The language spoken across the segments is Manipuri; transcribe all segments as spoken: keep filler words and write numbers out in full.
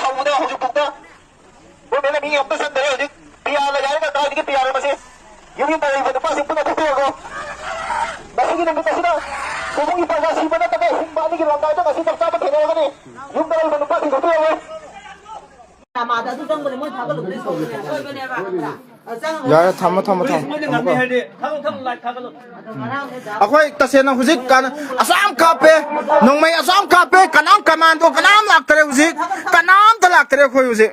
ꯍꯧꯕꯗ ꯍꯧꯖꯤꯛꯐꯥꯎꯗ ꯒꯣꯔꯃꯦꯟꯅ ꯃꯤ ꯑꯝꯇ ꯆꯪꯗꯔꯦ꯫ ꯍꯧꯖꯤꯛ ꯄꯤ ꯑꯥꯔ ꯂꯩ ꯍꯥꯏꯔꯒ ꯀꯗꯥꯏꯗꯒꯤ ꯄꯤ ꯑꯥꯔ ꯃꯁꯤ? ꯌꯨꯝ ꯌꯨꯝꯗ ꯂꯩꯕ ꯅꯨꯄꯥꯁꯤꯡ ꯄꯨꯟꯅ ꯊꯣꯛꯄꯤꯔꯒꯣ꯫ ꯉꯁꯤꯒꯤ ꯅꯨꯃꯤꯠ ꯑꯁꯤꯗ ꯀꯣꯕꯨꯡꯒꯤ ꯄ꯭ꯔꯖꯥ ꯁꯤꯕ ꯅꯠꯇꯕ ꯍꯤꯡꯕ ꯑꯅꯤꯒꯤ ꯂꯝꯗꯥꯏꯗ ꯉꯁꯤ ꯆꯞ ꯆꯥꯕ ꯊꯦꯡꯅꯔꯒꯅꯤ꯫ ꯌꯨꯝꯗ ꯂꯩꯕ ꯅꯨꯄꯥꯁꯤꯡ ꯊꯣꯛꯄꯤꯔꯒꯣ꯫ ꯅꯃꯥꯗ ꯑꯗꯨ ꯆꯪꯕꯅꯦ ꯃꯣꯏ ꯊꯥꯒꯠꯂꯨꯕꯗꯤ ꯁꯣꯏꯕꯅꯦꯕ꯫ ꯌꯥꯔꯦ, ꯊꯝꯃꯣ, ꯊꯝꯃꯣ, ꯊꯝꯃꯣ꯫ ꯊꯥꯒꯠꯂꯣ, ꯊꯥꯒꯠꯂꯣ꯫ ꯑꯩꯈꯣꯏ ꯇꯁꯦꯡꯅ ꯍꯧꯖꯤꯛ ꯀꯥꯟ-, ꯑꯁꯥꯝ ꯀꯥꯞꯄꯦ, ꯅꯣꯡꯃꯩ ꯑꯁꯥꯝ ꯀꯥꯞꯄꯦ, ꯀꯅꯥꯝ ꯀꯃꯥꯟꯗꯣ ꯀꯅꯥꯝ ꯂꯥꯛꯇꯔꯦ ꯍꯧꯖꯤꯛ, ꯀꯅꯥꯝꯇ ꯂꯥꯛꯇꯔꯦ ꯑꯩꯈꯣꯏ ꯍꯧꯖꯤꯛ꯫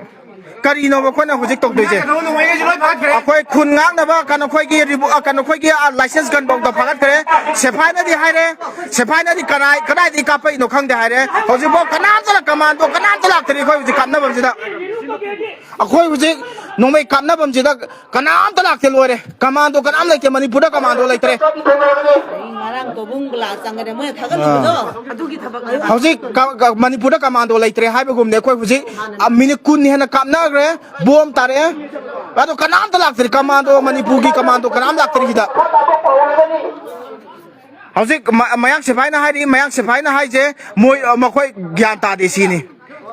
ꯀꯔꯤꯅꯣꯕ ꯑꯩꯈꯣꯏꯅ ꯍꯧꯖꯤꯛ ꯇꯧꯗꯣꯏꯁꯦ? ꯑꯩꯈꯣꯏ ꯈꯨꯟ ꯉꯥꯛꯅꯕ ꯀꯩꯅꯣ ꯑꯩꯈꯣꯏꯒꯤ ꯔꯤꯕꯨ-, ꯑ, ꯀꯩꯅꯣ ꯑꯩꯈꯣꯏꯒꯤ, ꯑ, ꯂꯥꯏꯁꯦꯟꯁ ꯒꯟꯐꯧꯗ ꯐꯥꯒꯠꯈ꯭ꯔꯦ꯫ ꯁꯦꯐꯥꯏꯅꯗꯤ ꯍꯥꯏꯔꯦ, ꯁꯦꯐꯥꯏꯅꯗꯤ ꯀꯔꯥꯏ-, ꯀꯗꯥꯏꯗꯒꯤ ꯀꯥꯞꯄꯛꯏꯅꯣ ꯈꯪꯗꯦ ꯍꯥꯏꯔꯦ꯫ ꯍꯧꯖꯤꯛꯐꯥꯎ ꯀꯅꯥꯝꯇꯅ ꯀꯃꯥꯟꯗꯣ ꯀꯅꯥꯝꯇ ꯂꯥꯛꯇꯔꯤ ꯑꯩꯈꯣꯏ ꯍꯧꯖꯤꯛ ꯀꯥꯞꯅꯐꯝꯁꯤꯗ꯫ ꯑꯩꯈꯣꯏ ꯍꯧꯖꯤꯛ ꯅꯣꯡꯃꯩ ꯀꯥꯞꯅꯐꯝꯁꯤꯗ ꯀꯅꯥꯝꯇ ꯂꯥꯛꯇꯦ, ꯂꯣꯏꯔꯦ꯫ ꯀꯃꯥꯟꯗꯣ ꯀꯅꯥꯝ ꯂꯩꯇꯦ, ꯃꯅꯤꯄꯨꯔꯗ ꯀꯃꯥꯟꯗꯣ ꯂꯩꯇ꯭ꯔꯦ꯫ ꯑꯩ ꯉꯔꯥꯡ ꯀꯣꯕꯨꯡ ꯂꯥ ꯆꯪꯒꯗ꯭ꯔꯦ ꯃꯣꯏꯅ ꯊꯥꯒꯠꯂꯤꯕꯗꯣ꯫ ꯑꯥ꯫ ꯑꯗꯨꯒꯤ ꯊꯕꯛꯅꯦꯕ꯫ ꯍꯧꯖꯤꯛ ꯀ-, ꯀ-, ꯃꯅꯤꯄꯨꯔꯗ ꯀꯃꯥꯟꯗꯣ ꯂꯩꯇ꯭ꯔꯦ ꯍꯥꯏꯕꯒꯨꯝꯅꯦ꯫ ꯑꯩꯈꯣꯏ ꯍꯧꯖꯤꯛ, ꯍꯥꯟꯅ ꯑ, ꯃꯤꯅꯤꯠ ꯀꯨꯟ ꯍꯦꯟꯅ ꯀꯥꯞꯅꯈ꯭ꯔꯦ, ꯕꯣꯝ ꯇꯥꯔꯛꯑꯦ, ꯑꯗꯣ ꯀꯅꯥꯝꯇ ꯂꯥꯛꯇ꯭ꯔꯤ꯫ ꯀꯃꯥꯟꯗꯣ, ꯃꯅꯤꯄꯨꯔꯒꯤ ꯀꯃꯥꯟꯗꯣ ꯀꯅꯥꯝ ꯂꯥꯛꯇ꯭ꯔꯤ ꯁꯤꯗ꯫ ꯍꯧꯖꯤꯛ ꯃ-, ꯃꯌꯥꯡ ꯁꯤꯐꯥꯏꯅ ꯍꯥꯏꯔꯤ, ꯃꯌꯥꯡ ꯁꯤꯐꯥꯏꯅ ꯍꯥꯏꯁꯦ ꯃꯣꯏ, ꯑ, ꯃꯈꯣꯏ ꯒ꯭ꯌꯥꯟ ꯇꯥꯗꯦ ꯁꯤꯅꯤ꯫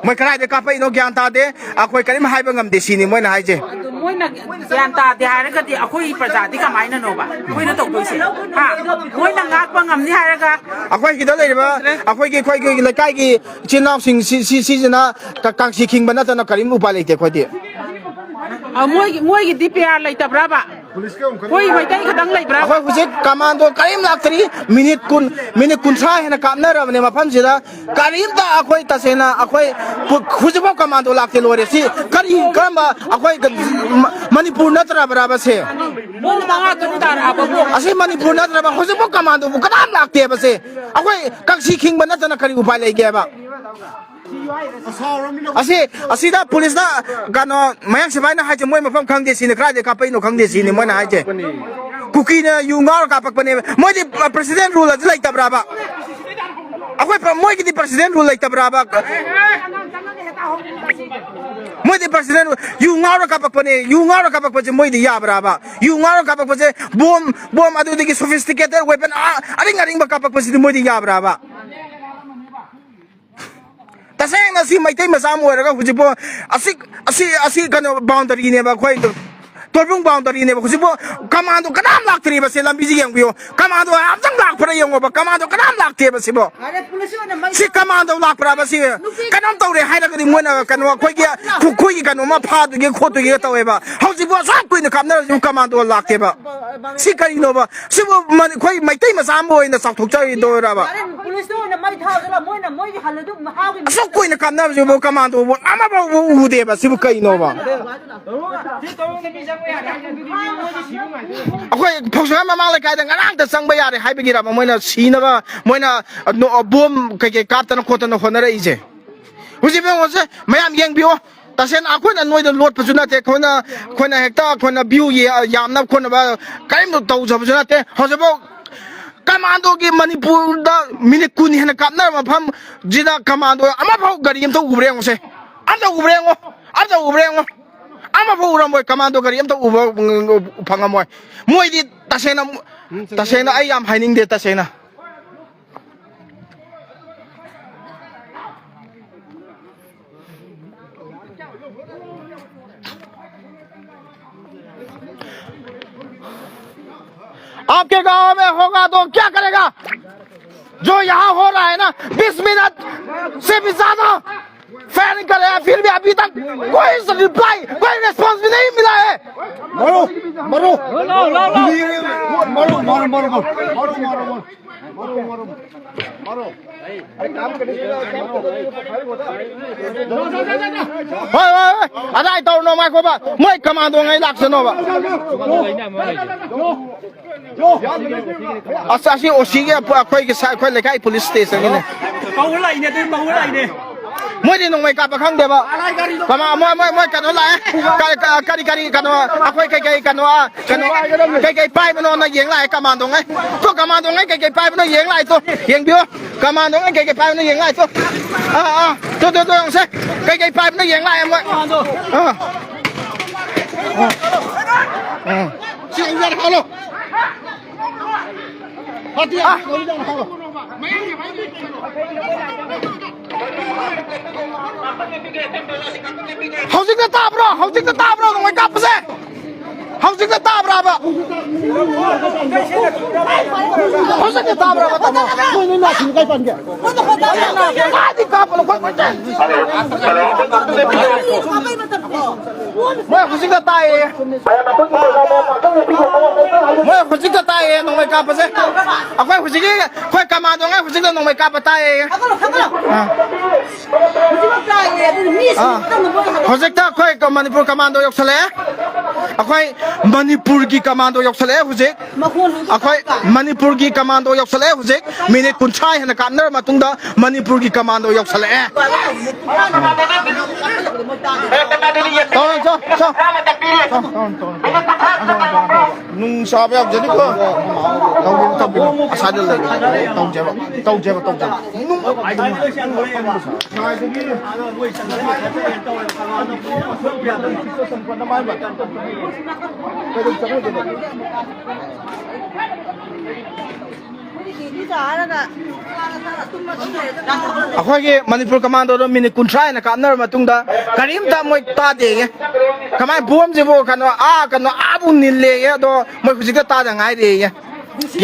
ꯃꯣꯏ ꯀꯗꯥꯏꯗ ꯀꯥꯞꯄꯛꯏꯅꯣ ꯒ꯭ꯌꯥꯟ ꯇꯥꯗꯦ, ꯑꯩꯈꯣꯏ ꯀꯔꯤꯝ ꯍꯥꯏꯕ ꯉꯝꯗꯦ ꯁꯤꯅꯤ ꯃꯣꯏꯅ ꯍꯥꯏꯁꯦ꯫ ꯑꯗꯨ ꯃꯣꯏꯅ ꯒ꯭ꯌꯥꯟ ꯇꯥꯗꯦ ꯍꯥꯏꯔꯒꯗꯤ ꯑꯩꯈꯣꯏ ꯄ꯭ꯔꯖꯥꯗꯤ ꯀꯃꯥꯏꯅꯅꯣꯕ ꯑꯩꯈꯣꯏꯅ ꯇꯧꯗꯣꯏꯁꯦ? ꯍꯥ? ꯃꯣꯏꯅ ꯉꯥꯛꯄ ꯉꯝꯅꯤ ꯍꯥꯏꯔꯒ ꯑꯩꯈꯣꯏ ꯁꯤꯗ ꯂꯩꯔꯤꯕ ꯑꯩꯈꯣꯏꯒꯤ, ꯑꯩꯈꯣꯏꯒꯤ ꯂꯩꯀꯥꯏꯒꯤ ꯏꯆꯤꯟ ꯏꯅꯥꯎꯁꯤꯡ ꯁꯤ, ꯁꯤ, ꯁꯤꯁꯤꯅ ꯀ-, ꯀꯥꯡꯁꯤ ꯈꯤꯡꯕ ꯅꯠꯇꯅ ꯀꯔꯤꯝ ꯎꯄꯥꯏ ꯂꯩꯇꯦ ꯑꯩꯈꯣꯏꯗꯤ꯫ ꯑ, ꯃꯣꯏꯒꯤ, ꯃꯣꯏꯒꯤꯗꯤ ꯄꯤ ꯑꯥꯔ ꯂꯩꯇꯕ꯭ꯔꯕ? ꯑꯩꯈꯣꯏ ꯃꯩꯇꯩ ꯈꯛꯇꯪ ꯂꯩꯕ꯭ꯔꯥ? ꯑꯩꯈꯣꯏ ꯍꯧꯖꯤꯛ ꯀꯃꯥꯟꯗꯣ ꯀꯔꯤꯝ ꯂꯥꯛꯇ꯭ꯔꯤ꯫ ꯃꯤꯅꯤꯠ ꯀꯨꯟ, ꯃꯤꯅꯤꯠ ꯀꯨꯟꯊ꯭ꯔꯥ ꯍꯦꯟꯅ ꯀꯥꯞꯅꯔꯕꯅꯦ ꯃꯐꯝꯁꯤꯗ꯫ ꯀꯔꯤꯝꯇ ꯑꯩꯈꯣꯏ ꯇꯁꯦꯡꯅ ꯑꯩꯈꯣꯏ ꯄꯨ-, ꯍꯧꯖꯤꯛꯐꯥꯎ ꯀꯃꯥꯟꯗꯣ ꯂꯥꯛꯇꯦ, ꯂꯣꯏꯔꯦ꯫ ꯁꯤ ꯀꯔꯤ, ꯀꯔꯝꯕ ꯑꯩꯈꯣꯏ ꯃ-, ꯃꯅꯤꯄꯨꯔ ꯅꯠꯇ꯭ꯔꯕ꯭ꯔꯥꯕ ꯁꯦ? ꯄꯨꯡ ꯃꯉꯥ ꯇꯔꯨꯛ ꯇꯥꯔꯛꯑꯕꯕꯨ꯫ ꯑꯁꯤ ꯃꯅꯤꯄꯨꯔ ꯅꯠꯇ꯭ꯔꯕ? ꯍꯧꯖꯤꯛꯐꯥꯎ ꯀꯃꯥꯟꯗꯣꯕꯨ ꯀꯅꯥꯝ ꯂꯥꯛꯇꯦꯕ ꯁꯦ꯫ ꯑꯩꯈꯣꯏ ꯀꯛꯁꯤ ꯈꯤꯡꯕ ꯅꯠꯇꯅ ꯀꯔꯤ ꯎꯄꯥꯏ ꯂꯩꯒꯦꯕ? ꯑꯁꯤ, ꯑꯁꯤꯗ ꯄꯨꯂꯤꯁꯅ, ꯀꯩꯅꯣ, ꯃꯌꯥꯡ ꯁꯤꯐꯥꯏꯅ ꯍꯥꯏꯁꯦ ꯃꯣꯏ ꯃꯐꯝ ꯈꯪꯗꯦ ꯁꯤꯅꯤ, ꯀꯗꯥꯏꯗꯩ ꯀꯥꯞꯄꯛꯏꯅꯣ ꯈꯪꯗꯦ ꯁꯤꯅꯤ ꯃꯣꯏꯅ ꯍꯥꯏꯁꯦ꯫ ꯀꯨꯀꯤꯅ ꯌꯨ ꯉꯥꯎꯔ ꯀꯥꯞꯄꯛꯄꯅꯦꯕ꯫ ꯃꯣꯏꯗꯤ, ꯑ, president rule ꯑꯁꯤ ꯂꯩꯇꯕ꯭ꯔꯥꯕ? ꯑꯩꯈꯣꯏ ꯄ-, ꯃꯣꯏꯒꯤꯗꯤ president rule ꯂꯩꯇꯕ꯭ꯔꯥꯕ? ꯃꯣꯏꯗꯤ president rule, ꯌꯨ ꯉꯥꯎꯔ ꯀꯥꯞꯄꯛꯄꯅꯦ, ꯌꯨ ꯉꯥꯎꯔ ꯀꯥꯞꯄꯛꯄꯁꯦ ꯃꯣꯏꯗꯤ ꯌꯥꯕ꯭ꯔꯥꯕ? ꯌꯨ ꯉꯥꯎꯔ ꯀꯥꯞꯄꯛꯄꯁꯦ ꯕꯣꯝ, ꯕꯣꯝ ꯑꯗꯨꯗꯒꯤ sophisticated weapon, ꯑ-, ꯑꯔꯤꯡ ꯑꯔꯤꯡꯕ ꯀꯥꯞꯄꯛꯄꯁꯤꯗꯤ ꯃꯣꯏꯗꯤ ꯌꯥꯕ꯭ꯔꯥꯕ? ꯇꯁꯦꯡꯅ ꯁꯤ ꯃꯩꯇꯩ ꯃꯆꯥ ꯑꯃ ꯑꯣꯏꯔꯒ ꯍꯧꯖꯤꯛꯄꯨ ꯑꯁꯤ, ꯑꯁꯤ, ꯑꯁꯤ ꯀꯩꯅꯣ boundaryꯅꯦꯕ, ꯑꯩꯈꯣꯏ ꯇꯣꯏꯕꯨꯡ boundaryꯅꯦꯕ꯫ ꯍꯧꯖꯤꯛꯄꯨ commando ꯀꯅꯥꯝ ꯂꯥꯛꯇ꯭ꯔꯤꯕ, ꯁꯤ ꯂꯝꯕꯤꯁꯤ ꯌꯦꯡꯕꯤꯌꯨ꯫ Commando ꯑꯝꯇꯪ ꯂꯥꯛꯄ꯭ꯔꯥ ꯌꯦꯡꯉꯣꯕ, commando ꯀꯅꯥꯝ ꯂꯥꯛꯇꯦꯕ ꯁꯤꯕꯣ꯫ ꯐꯔꯦ, ꯄꯨꯂꯤꯁ ꯑꯣꯏꯅ ꯃꯩ ꯁꯤ commando ꯂꯥꯛꯄ꯭ꯔꯥꯕ ꯁꯤ? ꯅꯨꯄꯤ ꯀꯩꯅꯣꯝ ꯇꯧꯔꯦ ꯍꯥꯏꯔꯒꯗꯤ ꯃꯣꯏꯅ ꯀꯩꯅꯣ ꯑꯩꯈꯣꯏꯒꯤ, ꯑꯩꯈꯣꯏꯒꯤ ꯀꯩꯅꯣꯝꯃ ꯐꯥꯗꯣꯏꯒꯦ ꯈꯣꯠꯇꯣꯏꯒꯦ ꯇꯧꯋꯦꯕ꯫ ꯍꯧꯖꯤꯛꯐꯥꯎ ꯑꯁꯨꯛ ꯀꯨꯏꯅ ꯀꯥꯞꯅꯔꯁꯨ commando ꯂꯥꯛꯇꯦꯕ꯫ ꯁꯤ ꯀꯔꯤꯅꯣꯕ? ꯁꯤꯕꯨ ꯃꯅꯤ-, ꯑꯩꯈꯣꯏ ꯃꯩꯇꯩ ꯃꯆꯥ ꯑꯃ ꯑꯣꯏꯅ ꯆꯥꯎꯊꯣꯛꯆꯔꯤꯗꯣꯏꯔꯕ? ꯐꯔꯦ, ꯄꯨꯂꯤꯁꯇ ꯑꯣꯏꯅ ꯃꯩ ꯊꯥꯗꯅ ꯃꯣꯏꯅ ꯃꯣꯏꯒꯤ ꯍꯜꯂ ꯑꯗꯨꯝ ꯃꯍꯥꯎꯒꯤ ꯑꯁꯨꯛ ꯀꯨꯏꯅ ꯀꯥꯞꯅꯕꯁꯤꯕꯨ commandoꯕꯨ ꯑꯃꯐꯥꯎꯕ ꯎꯗꯦꯕ꯫ ꯁꯤꯕꯨ ꯀꯩꯅꯣꯕ? ꯑꯩꯈꯣꯏ ꯐꯧꯁꯥ ꯃꯃꯥꯡ ꯂꯩꯀꯥꯏꯗ ꯉꯔꯥꯡꯇ ꯆꯪꯕ ꯌꯥꯔꯦ ꯍꯥꯏꯕꯒꯤꯔꯕ ꯃꯣꯏꯅ ꯁꯤꯅꯕ, ꯃꯣꯏꯅ, ꯑ, ꯅꯣ-, ꯑ, bomb ꯀꯩꯀꯩ ꯀꯥꯞꯇꯅ ꯈꯣꯠꯇꯅ ꯍꯣꯠꯅꯔꯛꯏꯁꯦ? ꯍꯧꯖꯤꯛ ꯌꯦꯡꯉꯣꯁꯦ, ꯃꯌꯥꯝ ꯌꯦꯡꯕꯤꯌꯣ꯫ ꯇꯁꯦꯡꯅ ꯑꯩꯈꯣꯏꯅ ꯅꯣꯏꯗ ꯂꯣꯠꯄꯁꯨ ꯅꯠꯇꯦ, ꯑꯩꯈꯣꯏꯅ, ꯑꯩꯈꯣꯏꯅ ꯍꯦꯛꯇ ꯑꯩꯈꯣꯏꯅ view ꯌꯦ-, ꯌꯥꯝꯅꯕ ꯈꯣꯠꯅꯕ ꯀꯔꯤꯝꯇ ꯇꯧꯖꯕꯁꯨ ꯅꯠꯇꯦ꯫ ꯍꯧꯖꯤꯛꯐꯥꯎ commandoꯒꯤ ꯃꯅꯤꯄꯨꯔꯗ minute ꯀꯨꯟ ꯍꯦꯟꯅ ꯀꯥꯞꯅꯔꯕ ꯃꯐꯝꯁꯤꯗ commando ꯑꯃꯐꯥꯎ ꯒꯥꯔꯤ ꯑꯝꯇ ꯎꯕ꯭ꯔꯥ ꯌꯦꯡꯉꯨꯁꯦ꯫ ꯑꯝꯇ ꯎꯕ꯭ꯔꯥ ꯌꯦꯡꯉꯣ꯫ ꯑꯝꯇ ꯎꯕ꯭ꯔꯥ ꯌꯦꯡꯉꯣ꯫ ꯑꯃꯐꯥꯎ ꯎꯔꯝꯃꯣꯏ꯫ Commando ꯒꯥꯔꯤ ꯑꯝꯇ ꯎꯕ ꯐꯪꯉꯝꯃꯣꯏ꯫ ꯃꯣꯏꯗꯤ ꯇꯁꯦꯡꯅ, ꯇꯁꯦꯡꯅ ꯑꯩ ꯌꯥꯝ ꯍꯥꯏꯅꯤꯡꯗꯦ ꯇꯁꯦꯡꯅ꯫ आपके गांव में होगा तो क्या करेगा? जो यहाँ हो रहा है ना, बीस मिनट से भी ज्यादा फायरिंग कर रहे हैं, फिर भी अभी तक कोई रिप्लाई, कोई रिस्पॉन्स भी नहीं मिला है। मारो, मारो। मारो, मारो, मारो, मारो। मारो, मारो, मारो। ꯍꯣꯏ, ꯍꯣꯏ, ꯍꯣꯏ, ꯑꯗꯥꯏ ꯇꯧꯔꯨꯅꯣ, ꯉꯥꯏꯈꯣꯕ꯫ ꯃꯣꯏ commando ꯉꯩ ꯂꯥꯛꯁꯅꯣꯕ꯫ ꯑꯁ, ꯑꯁꯤ OCꯒꯤ ꯑꯩꯈꯣꯏꯒꯤ ꯁꯥ-, ꯑꯩꯈꯣꯏ ꯂꯩꯀꯥꯏ police stationꯒꯤꯅꯦ꯫ ꯀꯧꯔ ꯂꯥꯛꯏꯅꯦ, ꯑꯗꯨ ꯀꯧꯔ ꯂꯥꯛꯏꯅꯦ꯫ ꯃꯣꯏꯗꯤ ꯅꯣꯡꯃꯩ ꯀꯥꯞꯄ ꯈꯪꯗꯦꯕ꯫ ꯀꯃꯥ-, ꯃꯣꯏ, ꯃꯣꯏ, ꯃꯣꯏ ꯀꯩꯅꯣ ꯂꯥꯛꯑꯦ꯫ ꯀ-, ꯀ-, ꯀꯔꯤ, ꯀꯔꯤ, ꯀꯩꯅꯣ, ꯑꯩꯈꯣꯏ ꯀꯩꯀꯩ, ꯀꯩꯅꯣ, ꯑ, ꯀꯩꯅꯣ, ꯀꯩꯀꯩ ꯄꯥꯏꯕꯅꯣꯅ ꯌꯦꯡ ꯂꯥꯛꯑꯦ commandoꯉꯩ꯫ ꯇꯣ, commandoꯉꯩ ꯀꯩꯀꯩ ꯄꯥꯏꯕꯅꯣ ꯌꯦꯡ ꯂꯥꯛꯑꯦ ꯇꯣ꯫ ꯌꯦꯡꯕꯤꯌꯣ꯫ Commandoꯉꯩ ꯀꯩꯀꯩ ꯄꯥꯏꯕꯅꯣ ꯌꯦꯡ ꯂꯥꯛꯑꯦ ꯇꯣ꯫ ꯑꯥ, ꯑꯥ꯫ ꯇꯣ, ꯇꯣ, ꯇꯣ, ꯌꯦꯡꯉꯨꯁꯦ꯫ ꯀꯩꯀꯩ ꯄꯥꯏꯕꯅꯣ ꯌꯦꯡ ꯂꯥꯛꯑꯦ ꯃꯣꯏ꯫ ꯑꯥ꯫ ꯑꯥ꯫ ꯁꯤ ꯌꯥꯔꯦ, ꯍꯜꯂꯣ꯫ ꯐꯥꯇꯤ, ꯑꯥ꯫ ꯌꯥꯔꯦ, ꯍꯜꯂꯣ꯫ ꯍꯧꯖꯤꯛꯇ ꯇꯥꯕ꯭ꯔꯣ? ꯍꯧꯖꯤꯛꯇ ꯇꯥꯕ꯭ꯔꯣ ꯅꯣꯡꯃꯩ ꯀꯥꯞꯄꯁꯦ? ꯍꯧꯖꯤꯛꯇ ꯇꯥꯕ꯭ꯔꯥꯕ? ꯍꯧꯖꯤꯛꯇ ꯇꯥꯕ꯭ꯔꯥꯕ, ꯇꯥꯃꯣ? ꯅꯣꯏ, ꯅꯣꯏ ꯅꯥꯆꯤꯟ ꯀꯥꯏ ꯄꯥꯟꯒꯦ? ꯀꯥꯏꯗꯤ ꯀꯥꯞꯄꯅꯣ, ꯑꯩꯈꯣꯏ ꯃꯣꯏ ꯍꯧꯖꯤꯛꯇ ꯇꯥꯏꯌꯦ꯫ ꯃꯣꯏ ꯍꯧꯖꯤꯛꯇ ꯇꯥꯏꯌꯦ ꯅꯣꯡꯃꯩ ꯀꯥꯞꯄꯁꯦ꯫ ꯑꯩꯈꯣꯏ ꯍꯧꯖꯤꯛꯀꯤ, ꯑꯩꯈꯣꯏ ꯀꯃꯥꯟꯗꯣꯉꯩ ꯍꯧꯖꯤꯛꯇ ꯅꯣꯡꯃꯩ ꯀꯥꯞꯄ ꯇꯥꯏꯌꯦ꯫ ꯑꯥ꯫ ꯑꯥ꯫ ꯍꯧꯖꯤꯛꯇ ꯑꯩꯈꯣꯏ ꯃꯅꯤꯄꯨꯔ ꯀꯃꯥꯟꯗꯣ ꯌꯧꯁꯜꯂꯛꯑꯦ꯫ ꯑꯩꯈꯣꯏ ꯃꯅꯤꯄꯨꯔꯒꯤ ꯀꯃꯥꯟꯗꯣ ꯌꯧꯁꯜꯂꯛꯑꯦ ꯍꯧꯖꯤꯛ꯫ ꯑꯩꯈꯣꯏ ꯃꯅꯤꯄꯨꯔꯒꯤ ꯀꯃꯥꯟꯗꯣ ꯌꯧꯁꯜꯂꯛꯑꯦ ꯍꯧꯖꯤꯛ꯫ ꯃꯤꯅꯤꯠ ꯀꯨꯟꯊ꯭ꯔꯥ ꯍꯦꯟꯅ ꯀꯥꯞꯅꯔ ꯃꯇꯨꯡꯗ ꯃꯅꯤꯄꯨꯔꯒꯤ ꯀꯃꯥꯟꯗꯣ ꯌꯧꯁꯜꯂꯛꯑꯦ꯫ ꯇꯧꯔꯣ, ꯆꯣ, ꯆꯣ꯫ ꯆꯣ, ꯇꯧꯔꯣ, ꯇꯧꯔꯣ, ꯇꯧꯔꯣ꯫ ꯅꯨꯡ ꯆꯥꯕ ꯌꯥꯝ ꯖꯅꯤꯀꯣ꯫ ꯇꯧꯒꯦ, ꯇꯧꯒꯦ꯫ ꯑꯁꯥꯗ ꯂꯩꯒꯦ꯫ ꯇꯧꯖꯦꯕ, ꯇꯧꯖꯦꯕ, ꯇꯧꯖꯦꯕ꯫ ꯑꯩꯈꯣꯏꯒꯤ ꯃꯅꯤꯄꯨꯔ ꯀꯃꯥꯟꯗꯣꯗꯣ ꯃꯤꯅꯤꯠ ꯀꯨꯟꯊ꯭ꯔꯥ ꯍꯦꯟꯅ ꯀꯥꯞꯅꯔ ꯃꯇꯨꯡꯗ ꯀꯔꯤꯝꯇ ꯃꯣꯏ ꯇꯥꯗꯦꯌꯦ꯫ ꯀꯃꯥꯏ ꯕꯣꯝꯁꯤꯕꯨ ꯀꯩꯅꯣ, ꯑꯥ, ꯀꯩꯅꯣ, ꯑꯥꯕꯨ ꯅꯤꯜꯂꯦꯌꯦ, ꯑꯗꯣ ꯃꯣꯏ ꯍꯧꯖꯤꯛꯇ ꯇꯥꯗ ꯉꯥꯏꯔꯤꯌꯦ꯫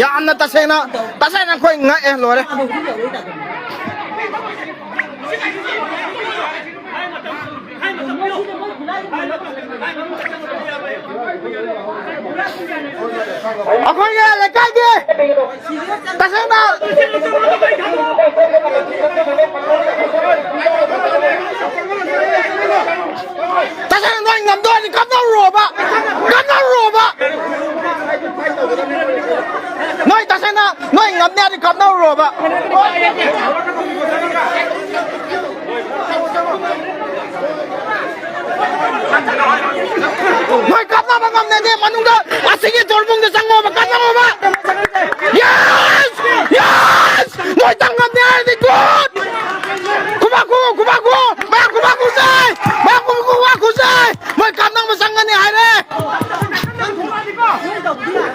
ꯌꯥꯝꯅ ꯇꯁꯦꯡꯅ, ꯇꯁꯦꯡꯅ ꯑꯩꯈꯣꯏ ꯉꯛꯑꯦ, ꯂꯣꯏꯔꯦ꯫ ꯑꯩꯈꯣꯏꯒꯤ ꯂꯩꯀꯥꯏꯒꯤ ꯇꯁꯦꯡꯅ, ꯇꯁꯦꯡꯅ ꯅꯣꯏ ꯉꯝꯗꯣꯏꯗꯤ ꯀꯞꯅꯧꯔꯣꯕ, ꯀꯞꯅꯧꯔꯣꯕ꯫ ꯅꯣꯏ ꯇꯁꯦꯡꯅ ꯅꯣꯏ ꯉꯝꯅꯤ ꯍꯥꯏꯗꯤ ꯀꯥꯞꯅꯧꯔꯣꯕ꯫ ꯅꯣꯏ ꯀꯥꯞꯅꯕ ꯉꯝꯅꯗꯦ, ꯃꯅꯨꯡꯗ ꯑꯁꯤꯒꯤ ꯇꯣꯔꯕꯨꯡꯗ ꯆꯪꯉꯣꯕ, ꯀꯥꯞꯅꯧꯔꯣꯕ꯫ Yes! Yes! ꯅꯣꯏ ꯆꯪ ꯉꯝꯅꯤ ꯍꯥꯏꯔꯗꯤ good! ꯈꯨꯕꯥꯛ ꯈꯨ, ꯈꯨꯕꯥꯛ ꯈꯨ, ꯃꯌꯥꯝ ꯈꯨꯕꯥꯛ ꯈꯨꯁꯦ! ꯃꯌꯥꯝ ꯈꯨꯕꯥꯛ ꯈꯨ, ꯈꯨꯕꯥꯛ ꯈꯨꯁꯦ! ꯃꯣꯏ ꯀꯥꯞꯅꯕ ꯆꯪꯒꯅꯤ ꯍꯥꯏꯔꯦ!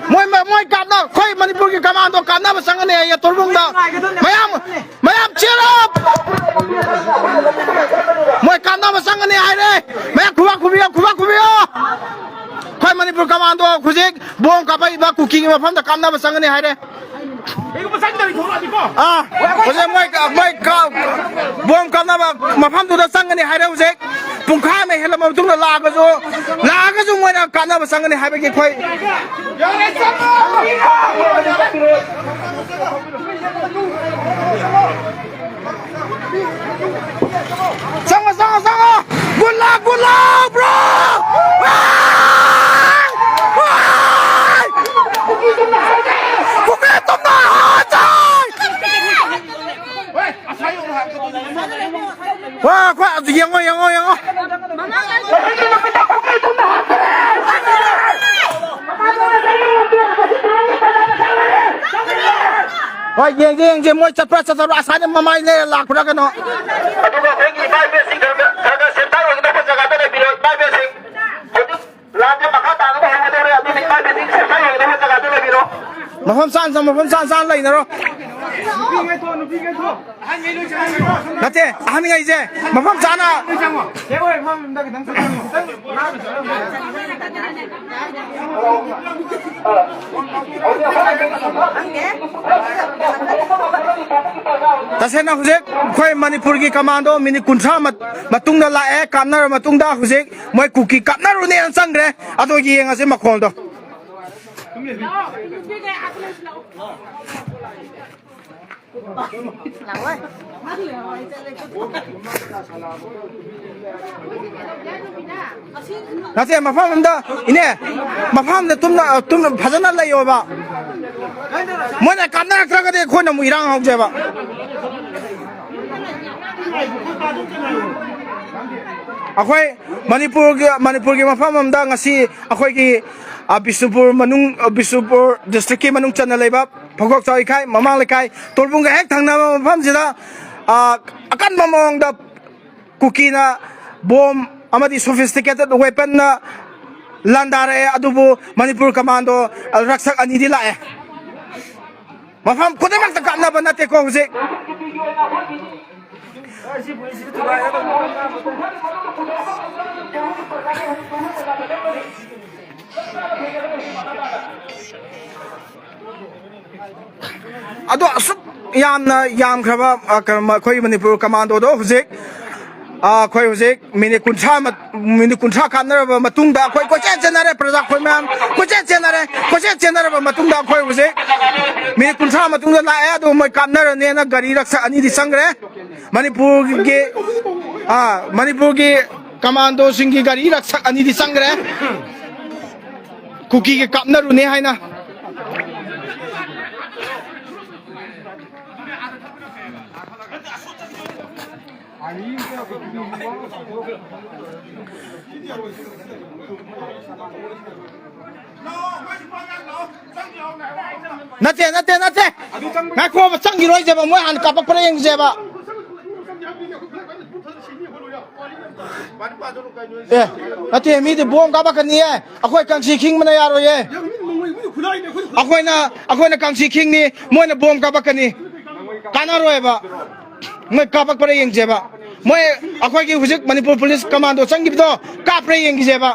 ꯃꯣꯏ, ꯃꯣꯏ ꯀꯥꯞꯅ, ꯑꯩꯈꯣꯏ ꯃꯅꯤꯄꯨꯔꯒꯤ ꯀꯃꯥꯟꯗꯣ ꯀꯥꯞꯅꯕ ꯆꯪꯒꯅꯤ ꯍꯥꯏꯌꯦ ꯇꯣꯔꯕꯨꯡꯗ꯫ ꯃꯌꯥꯝ, ꯃꯌꯥꯝ cheer up! ꯀꯥꯞꯅꯕ ꯆꯪꯒꯅꯤ ꯍꯥꯏꯔꯦ꯫ ꯃꯌꯥꯝ ꯈꯨꯕꯥꯛ ꯈꯨꯕꯤꯌꯣ, ꯈꯨꯕꯥꯛ ꯈꯨꯕꯤꯌꯣ꯫ ꯑꯩꯈꯣꯏ ꯃꯅꯤꯄꯨꯔ ꯀꯃꯥꯟꯗꯣ ꯍꯧꯖꯤꯛ ꯕꯣꯝ ꯀꯥꯞꯄꯛꯏꯕ ꯀꯨꯀꯤꯒꯤ ꯃꯐꯝꯗ ꯀꯥꯞꯅꯕ ꯆꯪꯒꯅꯤ ꯍꯥꯏꯔꯦ꯫ ꯑꯥ, ꯍꯧꯖꯤꯛ ꯃꯣꯏ, ꯃꯣꯏ ꯀꯥ-, ꯕꯣꯝ ꯀꯥꯞꯅꯕ ꯃꯐꯝꯗꯨꯗ ꯆꯪꯒꯅꯤ ꯍꯥꯏꯔꯦ ꯍꯧꯖꯤꯛ꯫ ꯄꯨꯡꯈꯥꯏ ꯑꯃ ꯍꯦꯜꯂꯕ ꯃꯇꯨꯡꯗ ꯂꯥꯛꯑꯒꯁꯨ, ꯂꯥꯛꯑꯒꯁꯨ ꯃꯣꯏꯅ ꯀꯥꯞꯅꯕ ꯆꯪꯒꯅꯤ ꯍꯥꯏꯕꯒꯤ ꯑꯩꯈꯣꯏ ꯆꯪꯉꯣ, ꯆꯪꯉꯣ, ꯆꯪꯉꯣ! Good luck, good luck, bro! ꯋꯥꯏ! ꯋꯥꯏ! ꯄꯨꯛꯂꯦꯟ ꯇꯨꯝꯅ ꯍꯥꯠꯆꯩ! ꯋꯥ, ꯈ꯭ꯋꯥꯏ, ꯑꯗꯨ ꯌꯦꯡꯉꯣ, ꯌꯦꯡꯉꯣ, ꯌꯦꯡꯉꯣ! ꯍꯣꯏ, ꯌꯦꯡꯁꯦ, ꯌꯦꯡꯁꯦ, ꯃꯣꯏ ꯆꯠꯄ꯭ꯔꯥ ꯆꯠꯇꯕ꯭ꯔꯥ, ꯑꯁꯥꯏꯗ ꯃꯃꯥꯏ ꯂꯩꯔ ꯂꯥꯛꯄ꯭ꯔꯥ ꯀꯩꯅꯣ꯫ ꯑꯗꯨꯒ ꯑꯩꯈꯣꯏꯒꯤ ꯏꯃꯥ ꯏꯕꯦꯟꯁꯤꯡ ꯈꯔ ꯈꯔ ꯈꯔ ꯁꯦꯞꯇꯥꯏ ꯑꯣꯏꯒꯗꯕ ꯖꯒꯥꯗ ꯂꯩꯕꯤꯔꯣ, ꯏꯃꯥ ꯏꯕꯦꯟꯁꯤꯡ꯫ ꯍꯧꯖꯤꯛ ꯂꯥꯟꯁꯦ ꯃꯈꯥ ꯇꯥꯅꯕ ꯍꯧꯒꯗꯧꯔꯦ, ꯑꯗꯨꯅ ꯏꯃꯥ ꯏꯕꯦꯟꯁꯤꯡ ꯁꯦꯞꯇꯥꯏ ꯑꯣꯏꯒꯗꯕ ꯖꯒꯥꯗ ꯂꯩꯕꯤꯔꯣ꯫ ꯃꯐꯝ ꯆꯥꯅ, ꯃꯐꯝ ꯆꯥꯅ ꯆꯥꯅ ꯂꯩꯅꯔꯣ꯫ ꯅꯠꯇꯦ, ꯑꯍꯟꯉꯩꯁꯦ ꯃꯐꯝ ꯆꯥꯅ꯫ ꯇꯁꯦꯡꯅ ꯍꯧꯖꯤꯛ ꯑꯩꯈꯣꯏ ꯃꯅꯤꯄꯨꯔꯒꯤ ꯀꯃꯥꯟꯗꯣ ꯃꯤꯅꯤꯠ ꯀꯨꯟꯊ꯭ꯔꯥ ꯃꯠ-, ꯃꯇꯨꯡꯗ ꯂꯥꯛꯑꯦ, ꯀꯥꯞꯅꯔ ꯃꯇꯨꯡꯗ ꯍꯧꯖꯤꯛ ꯃꯣꯏ ꯀꯨꯀꯤ ꯀꯥꯞꯅꯔꯨꯅꯦꯅ ꯆꯪꯈ꯭ꯔꯦ꯫ ꯑꯗꯣ ꯌꯦꯡꯉꯁꯤ ꯃꯈꯣꯜꯗꯣ꯫ ꯅꯠꯇꯦ, ꯃꯐꯝ ꯑꯝꯗ, ꯏꯅꯦ, ꯃꯐꯝ ꯑꯝꯗ ꯇꯨꯝꯅ, ꯇꯨꯝꯅ ꯐꯖꯅ ꯂꯩꯌꯣꯕ꯫ ꯃꯣꯏꯅ ꯀꯥꯞꯅꯔꯛꯇ꯭ꯔꯒꯗꯤ ꯑꯩꯈꯣꯏꯅ ꯑꯃꯨꯛ ꯏꯔꯥꯡ ꯍꯧꯖꯦꯕ꯫ ꯑꯩꯈꯣꯏ ꯃꯅꯤꯄꯨꯔꯒꯤ, ꯃꯅꯤꯄꯨꯔꯒꯤ ꯃꯐꯝ ꯑꯃꯗ ꯉꯁꯤ ꯑꯩꯈꯣꯏꯒꯤ, ꯑ, ꯕꯤꯁꯅꯨꯄꯨꯔ ꯃꯅꯨꯡ, ꯑ, ꯕꯤꯁꯅꯨꯄꯨꯔ districtꯀꯤ ꯃꯅꯨꯡ ꯆꯟꯅ ꯂꯩꯕ ꯐꯧꯗꯣꯛꯆꯥꯎ ꯏꯀꯥꯏ, ꯃꯃꯥꯡ ꯂꯩꯀꯥꯏ, ꯇꯣꯔꯕꯨꯡꯒ ꯍꯦꯛ ꯊꯪꯅꯕ ꯃꯐꯝꯁꯤꯗ, ꯑ, ꯑꯀꯟꯕ ꯃꯑꯣꯡꯗ ꯀꯨꯀꯤꯅ ꯕꯣꯝ ꯑꯃꯗꯤ sophisticated weaponꯅ ꯂꯥꯟꯗꯥꯔꯛꯑꯦ, ꯑꯗꯨꯕꯨ ꯃꯅꯤꯄꯨꯔ ꯀꯃꯥꯟꯗꯣ, ꯑ, ꯔꯛꯁꯛ ꯑꯅꯤꯗꯤ ꯂꯥꯛꯑꯦ꯫ ꯃꯐꯝ ꯈꯨꯗꯤꯡꯃꯛꯇ ꯀꯥꯞꯅꯕ ꯅꯠꯇꯦꯀꯣ ꯍꯧꯖꯤꯛ꯫ ꯑꯗꯣ ꯑꯁꯨꯛ ꯌꯥꯝꯅ ꯌꯥꯝꯈ꯭ꯔꯕ, ꯑ, ꯀꯩꯅꯣ, ꯑꯩꯈꯣꯏ ꯃꯅꯤꯄꯨꯔ ꯀꯃꯥꯟꯗꯣꯗꯣ ꯍꯧꯖꯤꯛ, ꯑ, ꯑꯩꯈꯣꯏ ꯍꯧꯖꯤꯛ ꯃꯤꯅꯤꯠ ꯀꯨꯟꯊ꯭ꯔꯥ ꯃ-, ꯃꯤꯅꯤꯠ ꯀꯨꯟꯊ꯭ꯔꯥ ꯀꯥꯞꯅꯔꯕ ꯃꯇꯨꯡꯗ ꯑꯩꯈꯣꯏ ꯀꯣꯏꯆꯦꯟ ꯆꯦꯟꯅꯔꯦ, ꯄ꯭ꯔꯖꯥ ꯑꯩꯈꯣꯏ ꯃꯌꯥꯝ ꯀꯣꯏꯆꯦꯟ ꯆꯦꯟꯅꯔꯦ꯫ ꯀꯣꯏꯆꯦꯟ ꯆꯦꯟꯅꯔꯕ ꯃꯇꯨꯡꯗ ꯑꯩꯈꯣꯏ ꯍꯧꯖꯤꯛ ꯃꯤꯅꯤꯠ ꯀꯨꯟꯊ꯭ꯔꯥ ꯃꯇꯨꯡꯗ ꯂꯥꯛꯑꯦ, ꯑꯗꯨ ꯃꯣꯏ ꯀꯥꯞꯅꯔꯅꯦꯅ ꯒꯥꯔꯤ ꯔꯛꯁ ꯑꯅꯤꯗꯤ ꯆꯪꯈ꯭ꯔꯦ꯫ ꯃꯅꯤꯄꯨꯔꯒꯤ, ꯑ, ꯃꯅꯤꯄꯨꯔꯒꯤ ꯀꯃꯥꯟꯗꯣꯁꯤꯡꯒꯤ ꯒꯥꯔꯤ ꯔꯛꯁꯛ ꯑꯅꯤꯗꯤ ꯆꯪꯈ꯭ꯔꯦ, ꯀꯨꯀꯤꯒ ꯀꯥꯞꯅꯔꯨꯅꯦ ꯍꯥꯏꯅ꯫ ꯅꯠꯇꯦ, ꯅꯠꯇꯦ, ꯅꯠꯇꯦ꯫ ꯉꯥꯏꯈꯣꯕ, ꯆꯪꯈꯤꯔꯣꯏꯁꯦꯕ, ꯃꯣꯏ ꯍꯥꯟꯅ ꯀꯥꯞꯄꯛꯄ꯭ꯔꯥ ꯌꯦꯡꯁꯦꯕ꯫ ꯑꯦ, ꯅꯠꯇꯦ, ꯃꯤꯗꯤ ꯕꯣꯝ ꯀꯥꯞꯄꯛꯀꯅꯤꯌꯦ꯫ ꯑꯩꯈꯣꯏ ꯀꯥꯡꯁꯤ ꯈꯤꯡꯕꯅ ꯌꯥꯔꯣꯏꯌꯦ꯫ ꯑꯩꯈꯣꯏꯅ, ꯑꯩꯈꯣꯏꯅ ꯀꯥꯡꯁꯤ ꯈꯤꯡꯅꯤ, ꯃꯣꯏꯅ ꯕꯣꯝ ꯀꯥꯞꯄꯛꯀꯅꯤ꯫ ꯀꯥꯟꯅꯔꯣꯏꯕ꯫ ꯃꯣꯏ ꯀꯥꯞꯄꯛꯄ꯭ꯔꯥ ꯌꯦꯡꯁꯦꯕ꯫ ꯃꯣꯏ, ꯑꯩꯈꯣꯏꯒꯤ ꯍꯧꯖꯤꯛ ꯃꯅꯤꯄꯨꯔ ꯄꯨꯂꯤꯁ ꯀꯃꯥꯟꯗꯣ ꯆꯪꯈꯤꯕꯗꯣ ꯀꯥꯞꯄ꯭ꯔꯥ ꯌꯦꯡꯈꯤꯁꯦꯕ꯫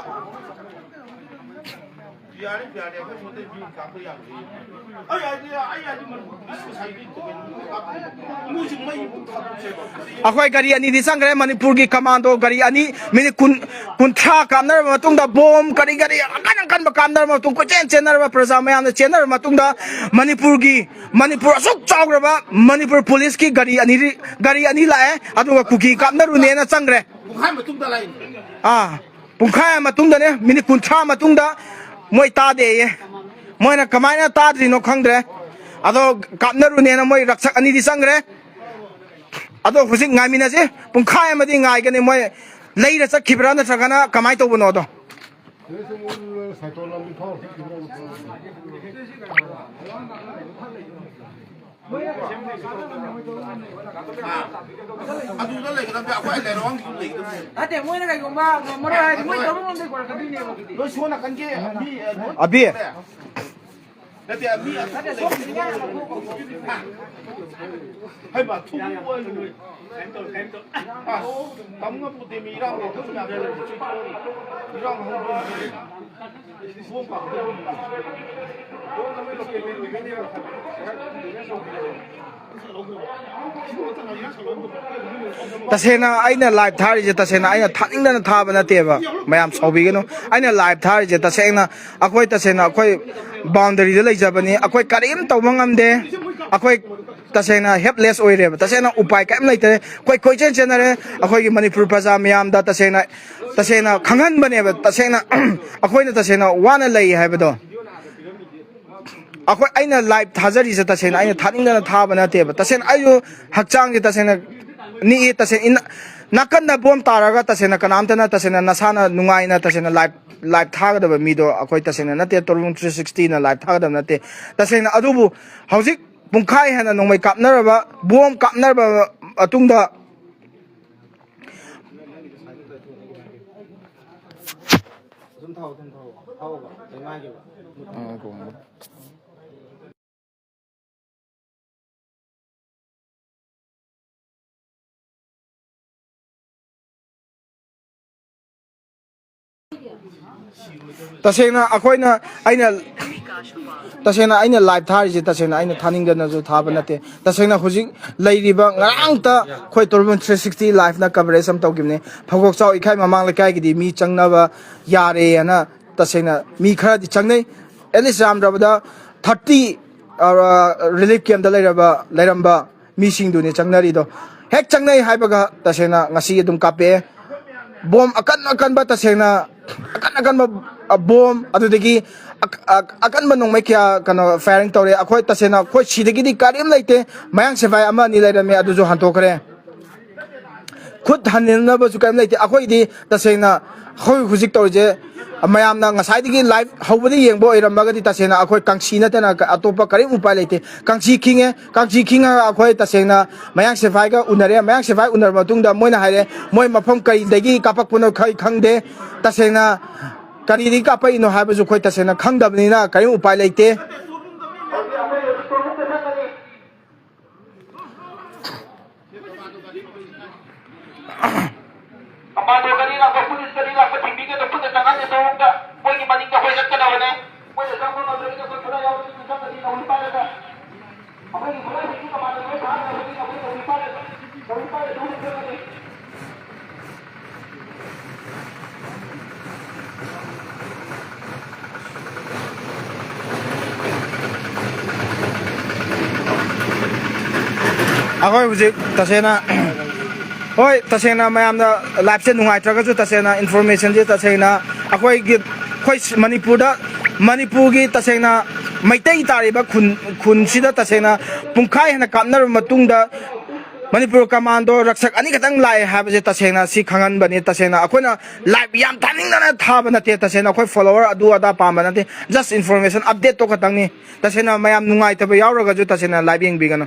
ꯑꯩꯈꯣꯏ ꯒꯥꯔꯤ ꯑꯅꯤꯗꯤ ꯆꯪꯈ꯭ꯔꯦ, ꯃꯅꯤꯄꯨꯔꯒꯤ ꯀꯃꯥꯟꯗꯣ ꯒꯥꯔꯤ ꯑꯅꯤ꯫ ꯃꯤꯅꯤꯠ ꯀꯨꯟ, ꯀꯨꯟꯊ꯭ꯔꯥ ꯀꯥꯞꯅꯔꯕ ꯃꯇꯨꯡꯗ, ꯕꯣꯝ ꯀꯔꯤ ꯀꯔꯤ ꯑꯀꯟ ꯑꯀꯟꯕ ꯀꯥꯞꯅꯔꯕ ꯃꯇꯨꯡ, ꯀꯣꯏꯆꯦꯟ ꯆꯦꯟꯅꯔꯕ ꯄ꯭ꯔꯖꯥ ꯃꯌꯥꯝꯅ ꯆꯦꯟꯅꯔꯕ ꯃꯇꯨꯡꯗ, ꯃꯅꯤꯄꯨꯔꯒꯤ, ꯃꯅꯤꯄꯨꯔ ꯑꯁꯨꯛ ꯆꯥꯎꯈ꯭ꯔꯕ ꯃꯅꯤꯄꯨꯔ ꯄꯨꯂꯤꯁꯀꯤ ꯒꯥꯔꯤ ꯑꯅꯤ, ꯒꯥꯔꯤ ꯑꯅꯤ ꯂꯥꯛꯑꯦ, ꯑꯗꯨꯒ ꯀꯨꯀꯤ ꯀꯥꯞꯅꯔꯨꯅꯦꯅ ꯆꯪꯈ꯭ꯔꯦ꯫ ꯄꯨꯡꯈꯥꯏ ꯃꯇꯨꯡꯗ ꯂꯥꯛꯏꯅꯦ꯫ ꯑꯥ, ꯄꯨꯡꯈꯥꯏ ꯑꯃ ꯃꯇꯨꯡꯗꯅꯦ, ꯃꯤꯅꯤꯠ ꯀꯨꯟꯊ꯭ꯔꯥ ꯃꯇꯨꯡꯗ ꯃꯣꯏ ꯇꯥꯗꯦꯌꯦ꯫ ꯃꯣꯏꯅ ꯀꯃꯥꯏꯅ ꯇꯥꯗ꯭ꯔꯤꯅꯣ ꯈꯪꯗ꯭ꯔꯦ꯫ ꯑꯗꯣ ꯀꯥꯞꯅꯔꯨꯅꯦꯅ ꯃꯣꯏ ꯔꯛꯁꯛ ꯑꯅꯤꯗꯤ ꯆꯪꯈ꯭ꯔꯦ꯫ ꯑꯗꯣ ꯍꯧꯖꯤꯛ ꯉꯥꯏꯃꯤꯟꯅꯁꯤ, ꯄꯨꯡꯈꯥꯏ ꯑꯃꯗꯤ ꯉꯥꯏꯒꯅꯤ, ꯃꯣꯏ ꯂꯩꯔ ꯆꯠꯈꯤꯕ꯭ꯔꯥ ꯅꯠꯇ꯭ꯔꯒꯅ ꯀꯃꯥꯏꯅ ꯇꯧꯕꯅꯣꯗꯣ꯫ ꯑꯗꯨꯗ ꯂꯩꯒꯗꯕꯅꯦ, ꯑꯩꯈꯣꯏ ꯂꯩꯔꯣꯡꯒꯤꯁꯨ ꯂꯩꯒꯗꯕꯅꯦ꯫ ꯅꯠꯇꯦ, ꯃꯣꯏꯅ ꯀꯩꯒꯨꯝꯕ ꯉꯝꯃꯔꯣꯏ ꯍꯥꯏꯔꯗꯤ ꯃꯣꯏ ꯇꯧꯔꯨꯔꯣꯝꯗꯩ ꯀꯣꯔꯛꯀꯗꯣꯏꯅꯦꯕ ꯑꯗꯨꯗꯤ꯫ ꯅꯣꯏ ꯁꯣꯝ ꯅꯥꯀꯟꯒꯤ ꯃꯤ, ꯑ, ꯅꯣꯏ ꯑꯕꯤ꯫ ꯅꯠꯇꯦ, ꯃꯤ ꯑꯁꯥꯗ ꯂꯩꯕ꯫ ꯍꯩꯃꯥ, ꯊꯨꯝ ꯑꯣꯏ꯫ ꯑꯁ, ꯇꯝ ꯉꯝꯄꯣꯠꯇꯦ, ꯃꯤ ꯏꯔꯥꯡ ꯂꯩ, ꯊꯨꯝ ꯌꯥꯝ ꯂꯩ꯫ ꯏꯔꯥꯡ ꯍꯧꯗꯣꯛꯑꯗꯤ ꯕꯣꯝ ꯀꯥꯞꯄ꯫ ꯇꯁꯦꯡꯅ ꯑꯩꯅ ꯂꯥꯏꯚ ꯊꯥꯔꯤꯁꯦ, ꯇꯁꯦꯡꯅ ꯑꯩꯅ ꯊꯥꯅꯤꯡꯗꯅ ꯊꯥꯕ ꯅꯠꯇꯦꯕ, ꯃꯌꯥꯝ ꯁꯥꯎꯕꯤꯒꯅꯨ꯫ ꯑꯩꯅ ꯂꯥꯏꯚ ꯊꯥꯔꯤꯁꯦ ꯇꯁꯦꯡꯅ ꯑꯩꯈꯣꯏ, ꯇꯁꯦꯡꯅ ꯑꯩꯈꯣꯏ ꯕꯥꯎꯟꯗꯔꯤꯗ ꯂꯩꯖꯕꯅꯤ, ꯑꯩꯈꯣꯏ ꯀꯔꯤꯝ ꯇꯧꯕ ꯉꯝꯗꯦ꯫ ꯑꯩꯈꯣꯏ ꯇꯁꯦꯡꯅ ꯍꯦꯜꯞꯂꯦꯁ ꯑꯣꯏꯔꯦꯕ, ꯇꯁꯦꯡꯅ ꯎꯄꯥꯏ ꯀꯔꯤꯝ ꯂꯩꯇꯔꯦ꯫ ꯑꯩꯈꯣꯏ ꯀꯣꯏꯆꯦꯟ ꯆꯦꯟꯅꯔꯦ꯫ ꯑꯩꯈꯣꯏꯒꯤ ꯃꯅꯤꯄꯨꯔ ꯄ꯭ꯔꯖꯥ ꯃꯌꯥꯝꯗ ꯇꯁꯦꯡꯅ, ꯇꯁꯦꯡꯅ ꯈꯪꯍꯟꯕꯅꯦꯕ, ꯇꯁꯦꯡꯅ ꯑꯩꯈꯣꯏꯅ ꯇꯁꯦꯡꯅ ꯋꯥꯅ ꯂꯩ ꯍꯥꯏꯕꯗꯣ꯫ ꯑꯩꯈꯣꯏ, ꯑꯩꯅ ꯂꯥꯏꯚ ꯊꯥꯖꯔꯤꯁꯦ ꯇꯁꯦꯡꯅ ꯑꯩꯅ ꯊꯥꯅꯤꯡꯗꯅ ꯊꯥꯕ ꯅꯠꯇꯦꯕ꯫ ꯇꯁꯦꯡꯅ ꯑꯩꯁꯨ ꯍꯛꯆꯥꯡꯁꯦ ꯇꯁꯦꯡꯅ ꯅꯤꯛꯏ, ꯇꯁꯦꯡꯅ ꯏꯟ-, ꯅꯥꯀꯟꯗ ꯕꯣꯝ ꯇꯥꯔꯒ ꯇꯁꯦꯡꯅ ꯀꯅꯥꯝꯇꯅ ꯇꯁꯦꯡꯅ ꯅꯁꯥꯅ ꯅꯨꯡꯉꯥꯏꯅ ꯇꯁꯦꯡꯅ ꯂꯥꯏꯚ, ꯂꯥꯏꯚ ꯊꯥꯒꯗꯕ ꯃꯤꯗꯣ ꯑꯩꯈꯣꯏ ꯇꯁꯦꯡꯅ ꯅꯠꯇꯦ꯫ ꯇꯣꯔꯕꯨꯡ ꯊ꯭ꯔꯤ ꯁꯤꯛꯁꯇꯤꯅ ꯂꯥꯏꯚ ꯊꯥꯒꯗꯕ ꯅꯠꯇꯦ ꯇꯁꯦꯡꯅ꯫ ꯑꯗꯨꯕꯨ ꯍꯧꯖꯤꯛ ꯄꯨꯡꯈꯥꯏ ꯍꯦꯟꯅ ꯅꯣꯡꯃꯩ ꯀꯥꯞꯅꯔꯕ, ꯕꯣꯝ ꯀꯥꯞꯅꯔꯕ ꯃꯇꯨꯡꯗ ꯑꯗꯨꯝ ꯊꯥꯎ, ꯑꯗꯨꯝ ꯊꯥꯎ꯫ ꯊꯥꯎꯕ꯫ ꯑꯩ ꯉꯥꯏꯒꯦꯕ꯫ ꯑꯥ, ꯀꯣꯟꯅ꯫ ꯇꯁꯦꯡꯅ ꯑꯩꯈꯣꯏꯅ, ꯑꯩꯅ, ꯇꯁꯦꯡꯅ ꯑꯩꯅ ꯂꯥꯏꯚ ꯊꯥꯔꯤꯁꯦ ꯇꯁꯦꯡꯅ ꯑꯩꯅ ꯊꯥꯅꯤꯡꯗꯅꯁꯨ ꯊꯥꯕ ꯅꯠꯇꯦ꯫ ꯇꯁꯦꯡꯅ ꯍꯧꯖꯤꯛ ꯂꯩꯔꯤꯕ, ꯉꯔꯥꯡꯇ ꯑꯩꯈꯣꯏ ꯇꯣꯔꯕꯟ ꯊ꯭ꯔꯤ ꯁꯤꯛꯁꯇꯤ ꯂꯥꯏꯚꯅ ꯀꯚꯔꯦꯖ ꯑꯃ ꯇꯧꯈꯤꯕꯅꯦ꯫ ꯐꯧꯕꯣꯛꯆꯥꯎ ꯏꯀꯥꯏ ꯃꯃꯥꯡ ꯂꯩꯀꯥꯏꯒꯤꯗꯤ ꯃꯤ ꯆꯪꯅꯕ ꯌꯥꯔꯦꯅ ꯇꯁꯦꯡꯅ ꯃꯤ ꯈꯔꯗꯤ ꯆꯪꯅꯩ꯫ ꯑꯦꯠꯂꯤꯁ ꯌꯥꯝꯗ꯭ꯔꯕꯗ ꯊꯥꯔꯇꯤ ꯔꯤꯂꯤꯐ ꯀꯦꯝꯞꯇ ꯂꯩꯔꯕ, ꯂꯩꯔꯝꯕ ꯃꯤꯁꯤꯡꯗꯨꯅꯤ ꯆꯪꯅꯔꯤꯗꯣ꯫ ꯍꯦꯛ ꯆꯪꯅꯩ ꯍꯥꯏꯕꯒ ꯇꯁꯦꯡꯅ ꯉꯁꯤ ꯑꯗꯨꯝ ꯀꯥꯞꯄꯛꯑꯦ꯫ ꯕꯣꯝ ꯑꯀꯟ ꯑꯀꯟꯕ, ꯇꯁꯦꯡꯅ ꯑꯀꯟ ꯑꯀꯟꯕ, ꯑ, ꯕꯣꯝ, ꯑꯗꯨꯗꯒꯤ ꯑꯛ-, ꯑꯛ-, ꯑꯀꯟꯕ ꯅꯣꯡꯃꯩ ꯀꯌꯥ, ꯀꯩꯅꯣ, ꯐꯥꯌꯔꯤꯡ ꯇꯧꯔꯦ꯫ ꯑꯩꯈꯣꯏ ꯇꯁꯦꯡꯅ ꯑꯩꯈꯣꯏ ꯁꯤꯗꯒꯤꯗꯤ ꯀꯔꯤꯝ ꯂꯩꯇꯦ꯫ ꯃꯌꯥꯡ ꯁꯤꯐꯥꯏ ꯑꯃ ꯑꯅꯤ ꯂꯩꯔꯝꯃꯦ, ꯑꯗꯨꯁꯨ ꯍꯟꯇꯣꯛꯈ꯭ꯔꯦ꯫ ꯈꯨꯠ ꯍꯟꯅꯅꯕꯁꯨ ꯀꯔꯤꯝ ꯂꯩꯇꯦ꯫ ꯑꯩꯈꯣꯏꯗꯤ ꯇꯁꯦꯡꯅ ꯑꯩꯈꯣꯏ ꯍꯧꯖꯤꯛ ꯇꯧꯔꯤꯁꯦ, ꯃꯌꯥꯝꯅ ꯉꯁꯥꯏꯗꯒꯤ ꯂꯥꯏꯚ ꯍꯧꯕꯗ ꯌꯦꯡꯕ ꯑꯣꯏꯔꯝꯃꯒꯗꯤ ꯇꯁꯦꯡꯅ ꯑꯩꯈꯣꯏ ꯀꯥꯡꯁꯤ ꯅꯠꯇꯅ ꯑꯇꯣꯞꯄ ꯀꯔꯤꯝ ꯎꯄꯥꯏ ꯂꯩꯇꯦ꯫ ꯀꯥꯡꯁꯤ ꯈꯤꯡꯉꯦ, ꯀꯥꯡꯁꯤ ꯈꯤꯡꯉꯒ ꯑꯩꯈꯣꯏ ꯇꯁꯦꯡꯅ ꯃꯌꯥꯡ ꯁꯤꯐꯥꯏꯒ ꯎꯅꯔꯦ꯫ ꯃꯌꯥꯡ ꯁꯤꯐꯥꯏ ꯎꯅꯔꯕ ꯃꯇꯨꯡꯗ ꯃꯣꯏꯅ ꯍꯥꯏꯔꯦ, ꯃꯣꯏ ꯃꯐꯝ ꯀꯔꯤꯗꯒꯤ ꯀꯥꯞꯄꯛꯄꯅꯣ ꯈ-, ꯈꯪꯗꯦ꯫ ꯇꯁꯦꯡꯅ ꯀꯔꯤꯗꯒꯤ ꯀꯥꯞꯄꯛꯏꯅꯣ ꯍꯥꯏꯕꯁꯨ ꯑꯩꯈꯣꯏ ꯇꯁꯦꯡꯅ ꯈꯪꯗꯕꯅꯤꯅ ꯀꯔꯤꯝ ꯎꯄꯥꯏ ꯂꯩꯇꯦ꯫ ꯀꯃꯥꯟꯗꯣ ꯒꯥꯔꯤ ꯂꯥꯛꯄ, ꯄꯨꯂꯤꯁ ꯒꯥꯔꯤ ꯂꯥꯛꯄ ꯊꯤꯡꯕꯤꯒꯅꯨ, ꯈꯨꯠꯅ ꯆꯪꯍꯟꯒꯅꯨ꯫ ꯃꯣꯏꯒꯤ ꯃꯅꯤꯡꯗ ꯑꯩꯈꯣꯏ ꯆꯠꯀꯗꯕꯅꯦ꯫ ꯃꯣꯏꯅ ꯆꯪꯕ ꯉꯝꯗ꯭ꯔꯒꯗꯤ ꯑꯩꯈꯣꯏ ꯈꯨꯠꯂꯥꯏ ꯌꯥꯎꯗ꯭ꯔꯁꯨ ꯆꯪꯒꯅꯤ, ꯅꯧꯔꯤ ꯄꯥꯏꯔꯒ꯫ ꯑꯩꯈꯣꯏꯒꯤ ꯈꯨꯠꯂꯥꯏꯁꯤꯡꯁꯤ ꯀꯃꯥꯟꯗꯣ ꯂꯣꯏ ꯊꯥꯈ꯭ꯔꯕꯅꯤꯅ ꯑꯩꯈꯣꯏ ꯅꯧꯔꯤ ꯄꯥꯏꯔꯒ, ꯅꯧꯔꯤ ꯄꯥꯏꯔꯒ ꯑꯗꯨꯝ ꯆꯪꯒꯅꯤ꯫ ꯑꯩꯈꯣꯏ ꯍꯧꯖꯤꯛ ꯇꯁꯦꯡꯅ, ꯍꯣꯏ, ꯇꯁꯦꯡꯅ ꯃꯌꯥꯝꯅ ꯂꯥꯏꯐꯁꯦ ꯅꯨꯡꯉꯥꯏꯇ꯭ꯔꯒꯁꯨ, ꯇꯁꯦꯡꯅ ꯏꯟꯐꯣꯔꯃꯦꯁꯟꯁꯦ ꯇꯁꯦꯡꯅ ꯑꯩꯈꯣꯏꯒꯤ, ꯑꯩꯈꯣꯏ ꯃꯅꯤꯄꯨꯔꯗ, ꯃꯅꯤꯄꯨꯔꯒꯤ ꯇꯁꯦꯡꯅ ꯃꯩꯇꯩ ꯇꯥꯔꯤꯕ ꯈꯨꯟ, ꯈꯨꯟꯁꯤꯗ ꯇꯁꯦꯡꯅ ꯄꯨꯡꯈꯥꯏ ꯍꯦꯟꯅ ꯀꯥꯞꯅꯔꯕ ꯃꯇꯨꯡꯗ ꯃꯅꯤꯄꯨꯔ ꯀꯃꯥꯟꯗꯣ ꯔꯛꯁꯛ ꯑꯅꯤꯈꯛꯇꯪ ꯂꯥꯛꯑꯦ ꯍꯥꯏꯕꯁꯦ ꯇꯁꯦꯡꯅ ꯁꯤ ꯈꯪꯍꯟꯕꯅꯤ꯫ ꯇꯁꯦꯡꯅ ꯑꯩꯈꯣꯏꯅ ꯂꯥꯏꯚ ꯌꯥꯝ ꯊꯥꯅꯤꯡꯗꯅ ꯊꯥꯕ ꯅꯠꯇꯦ꯫ ꯇꯁꯦꯡꯅ ꯑꯩꯈꯣꯏ ꯐꯣꯂꯣꯋꯔ ꯑꯗꯨ ꯑꯗꯥ ꯄꯥꯝꯕ ꯅꯠꯇꯦ, ꯖꯁ ꯏꯟꯐꯣꯔꯃꯦꯁꯟ ꯑꯞꯗꯦꯠꯇꯣ ꯈꯛꯇꯪꯅꯤ꯫ ꯇꯁꯦꯡꯅ ꯃꯌꯥꯝ ꯅꯨꯡꯉꯥꯏꯇꯕ ꯌꯥꯎꯔꯒꯁꯨ ꯇꯁꯦꯡꯅ ꯂꯥꯏꯚ ꯌꯦꯡꯕꯤꯒꯅꯨ꯫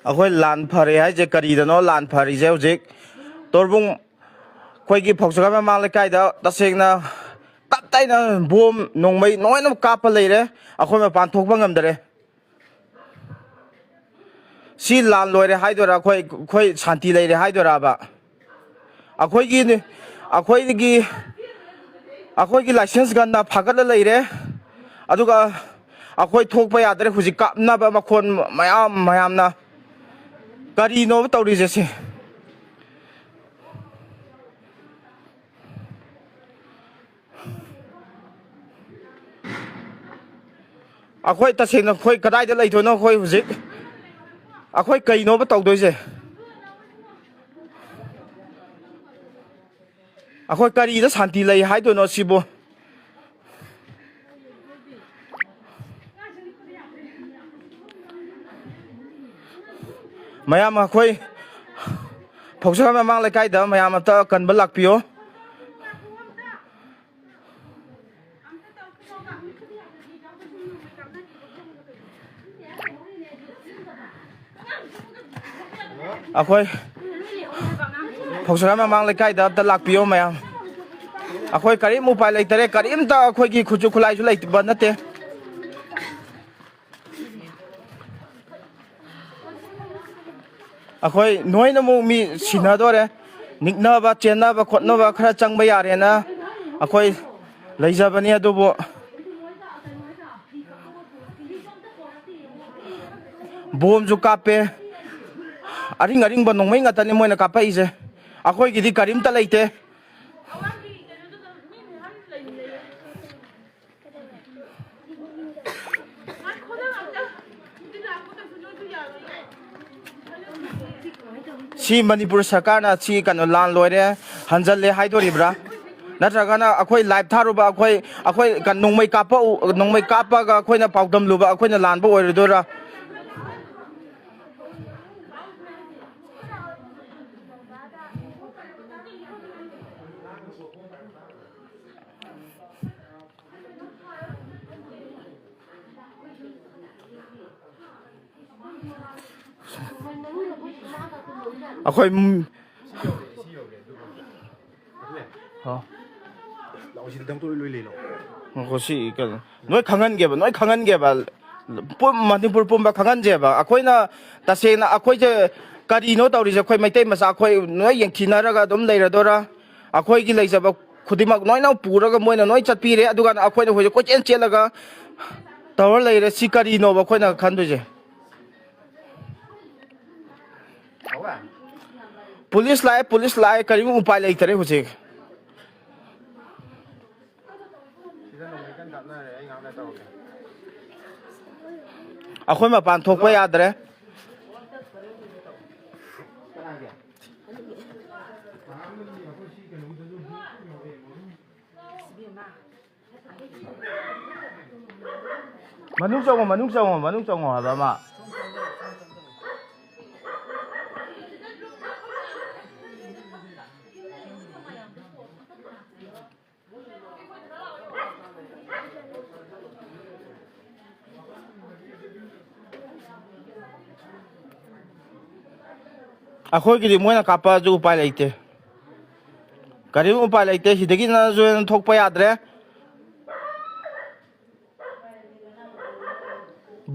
ꯑꯩꯈꯣꯏ ꯂꯥꯟ ꯐꯔꯦ ꯍꯥꯏꯁꯦ ꯀꯔꯤꯗꯅꯣ ꯂꯥꯟ ꯐꯔꯤꯁꯦ? ꯍꯧꯖꯤꯛ ꯇꯣꯔꯕꯨꯡ ꯑꯩꯈꯣꯏꯒꯤ ꯐꯧꯖꯒꯥꯏ ꯃꯃꯥꯡ ꯂꯩꯀꯥꯏꯗ ꯇꯁꯦꯡꯅ ꯇꯞ ꯇꯥꯏꯅ ꯕꯣꯝ ꯅꯣꯡꯃꯩ ꯂꯣꯏꯅꯃꯛ ꯀꯥꯞꯄ ꯂꯩꯔꯦ꯫ ꯑꯩꯈꯣꯏ ꯃꯄꯥꯟ ꯊꯣꯛꯄ ꯉꯝꯗꯔꯦ꯫ ꯁꯤ ꯂꯥꯟ ꯂꯣꯏꯔꯦ ꯍꯥꯏꯗꯣꯏꯔꯥ? ꯑꯩꯈꯣꯏ, ꯑꯩꯈꯣꯏ ꯁꯥꯟꯇꯤ ꯂꯩꯔꯦ ꯍꯥꯏꯗꯣꯏꯔꯕ? ꯑꯩꯈꯣꯏꯒꯤ, ꯑꯩꯈꯣꯏꯒꯤ, ꯑꯩꯈꯣꯏꯒꯤ ꯂꯥꯏꯁꯦꯟꯁ ꯒꯟꯅ ꯐꯥꯒꯠꯂ ꯂꯩꯔꯦ꯫ ꯑꯗꯨꯒ ꯑꯩꯈꯣꯏ ꯊꯣꯛꯄ ꯌꯥꯗ꯭ꯔꯦ꯫ ꯍꯧꯖꯤꯛ ꯀꯥꯞꯅꯕ ꯃꯈꯣꯟ ꯃꯌꯥꯝ, ꯃꯌꯥꯝꯅ꯫ ꯀꯔꯤꯅꯣꯕ ꯇꯧꯔꯤꯁꯦ ꯁꯤ? ꯑꯩꯈꯣꯏ ꯇꯁꯦꯡꯅ ꯑꯩꯈꯣꯏ ꯀꯗꯥꯏꯗ ꯂꯩꯗꯣꯏꯅꯣ? ꯑꯩꯈꯣꯏ ꯍꯧꯖꯤꯛ ꯑꯩꯈꯣꯏ ꯀꯩꯅꯣꯕ ꯇꯧꯗꯣꯏꯁꯦ? ꯑꯩꯈꯣꯏ ꯀꯔꯤꯗ ꯁꯥꯟꯇꯤ ꯂꯩ ꯍꯥꯏꯗꯣꯏꯅꯣ ꯁꯤꯕꯨ? ꯃꯌꯥꯝ, ꯑꯩꯈꯣꯏ ꯐꯧꯁꯥ ꯃꯃꯥꯡ ꯂꯩꯀꯥꯏꯗ ꯃꯌꯥꯝ ꯑꯝꯇ ꯀꯟꯕ ꯂꯥꯛꯄꯤꯌꯣ꯫ ꯑꯩꯈꯣꯏ ꯐꯧꯁꯥ ꯃꯃꯥꯡ ꯂꯩꯀꯥꯏꯗ ꯑꯝꯇ ꯂꯥꯛꯄꯤꯌꯣ ꯃꯌꯥꯝ꯫ ꯑꯩꯈꯣꯏ ꯀꯔꯤꯝ ꯎꯄꯥꯏ ꯂꯩꯇꯔꯦ, ꯀꯔꯤꯝꯇ ꯑꯩꯈꯣꯏꯒꯤ ꯈꯨꯠꯁꯨ ꯈꯨꯠꯂꯥꯏꯁꯨ ꯂꯩꯇꯕ ꯅꯠꯇꯦ꯫ ꯑꯩꯈꯣꯏ ꯅꯣꯏꯅ ꯑꯃꯨꯛ ꯃꯤ ꯁꯤꯟꯅꯗꯣꯔꯦ, ꯅꯤꯛꯅꯕ ꯆꯦꯟꯅꯕ ꯈꯣꯠꯅꯕ ꯈꯔ ꯆꯪꯕ ꯌꯥꯔꯦꯅ ꯑꯩꯈꯣꯏ ꯂꯩꯖꯕꯅꯤ, ꯑꯗꯨꯕꯨ ꯕꯣꯝꯁꯨ ꯀꯥꯞꯄꯦ, ꯑꯔꯤꯡ ꯑꯔꯤꯡꯕ ꯅꯣꯡꯃꯩ ꯉꯥꯛꯇꯅꯤ ꯃꯣꯏꯅ ꯀꯥꯞꯄꯛꯏꯁꯦ꯫ ꯑꯩꯈꯣꯏꯒꯤꯗꯤ ꯀꯔꯤꯝꯇ ꯂꯩꯇꯦ꯫ ꯁꯤ ꯃꯅꯤꯄꯨꯔ ꯁꯔꯀꯥꯔꯅ ꯁꯤ ꯀꯩꯅꯣ ꯂꯥꯟ ꯂꯣꯏꯔꯦ, ꯍꯟꯖꯜꯂꯦ ꯍꯥꯏꯗꯣꯔꯤꯕ꯭ꯔꯥ? ꯅꯠꯇ꯭ꯔꯒꯅ ꯑꯩꯈꯣꯏ ꯂꯥꯏꯚ ꯊꯥꯔꯨꯕ, ꯑꯩꯈꯣꯏ, ꯑꯩꯈꯣꯏ ꯀ-, ꯅꯣꯡꯃꯩ ꯀꯥꯞꯄ ꯎ-, ꯅꯣꯡꯃꯩ ꯀꯥꯞꯄꯒ ꯑꯩꯈꯣꯏꯅ ꯄꯥꯎꯗꯝꯂꯨꯕ ꯑꯩꯈꯣꯏꯅ ꯂꯥꯟꯕ ꯑꯣꯏꯔꯗꯣꯏꯔꯥ? ꯑꯩꯈꯣꯏ ꯎꯝ, ꯍꯥꯎ꯫ ꯂꯥꯛꯑꯣ, ꯁꯤꯗ ꯗꯝ ꯇꯧꯔ ꯂꯣꯏ ꯂꯩ, ꯂꯥꯛꯑꯣ꯫ ꯉꯥꯏꯈꯣ, ꯁꯤ ꯀꯩꯅꯣ, ꯅꯣꯏ ꯈꯪꯍꯟꯒꯦꯕ, ꯅꯣꯏ ꯈꯪꯍꯟꯒꯦꯕ꯫ ꯄꯨꯝ-, ꯃꯅꯤꯄꯨꯔ ꯄꯨꯝꯕ ꯈꯪꯍꯟꯁꯦꯕ꯫ ꯑꯩꯈꯣꯏꯅ ꯇꯁꯦꯡꯅ ꯑꯩꯈꯣꯏꯁꯦ ꯀꯔꯤꯅꯣ ꯇꯧꯔꯤꯁꯦ? ꯑꯩꯈꯣꯏ ꯃꯩꯇꯩ ꯃꯆꯥ ꯑꯩꯈꯣꯏ ꯅꯣꯏ ꯌꯦꯡꯊꯤꯅꯔꯒ ꯑꯗꯨꯝ ꯂꯩꯔꯗꯣꯏꯔꯥ? ꯑꯩꯈꯣꯏꯒꯤ ꯂꯩꯖꯕ ꯈꯨꯗꯤꯡꯃꯛ ꯂꯣꯏꯅ ꯄꯨꯔꯒ ꯃꯣꯏꯅ ꯂꯣꯏ ꯆꯠꯄꯤꯔꯦ꯫ ꯑꯗꯨꯒ ꯑꯩꯈꯣꯏꯅ ꯍꯧꯖꯤꯛ ꯀꯣꯏꯆꯦꯟ ꯆꯦꯜꯂꯒ ꯇꯧꯔ ꯂꯩꯔꯦ꯫ ꯁꯤ ꯀꯔꯤꯅꯣꯕ ꯑꯩꯈꯣꯏꯅ ꯈꯟꯗꯣꯏꯁꯦ? ꯄꯨꯂꯤꯁ ꯂꯥꯛꯑꯦ, ꯄꯨꯂꯤꯁ ꯂꯥꯛꯑꯦ, ꯀꯔꯤꯝ ꯎꯄꯥꯏ ꯂꯩꯇꯔꯦ ꯍꯧꯖꯤꯛ꯫ ꯑꯩꯈꯣꯏ ꯃꯄꯥꯟ ꯊꯣꯛꯄ ꯌꯥꯗ꯭ꯔꯦ꯫ ꯃꯅꯨꯡ ꯆꯪꯉꯣ, ꯃꯅꯨꯡ ꯆꯪꯉꯣ, ꯃꯅꯨꯡ ꯆꯪꯉꯣ ꯍꯥꯏꯕ ꯑꯃ꯫ ꯑꯩꯈꯣꯏꯒꯤꯗꯤ ꯃꯣꯏꯅ ꯀꯥꯞꯄꯛꯑꯁꯨ ꯎꯄꯥꯏ ꯂꯩꯇꯦ꯫ ꯀꯔꯤꯝ ꯎꯄꯥꯏ ꯂꯩꯇꯦ꯫ ꯁꯤꯗꯒꯤ ꯅꯪꯁꯨ ꯍꯦꯟꯅ ꯊꯣꯛꯄ ꯌꯥꯗ꯭ꯔꯦ꯫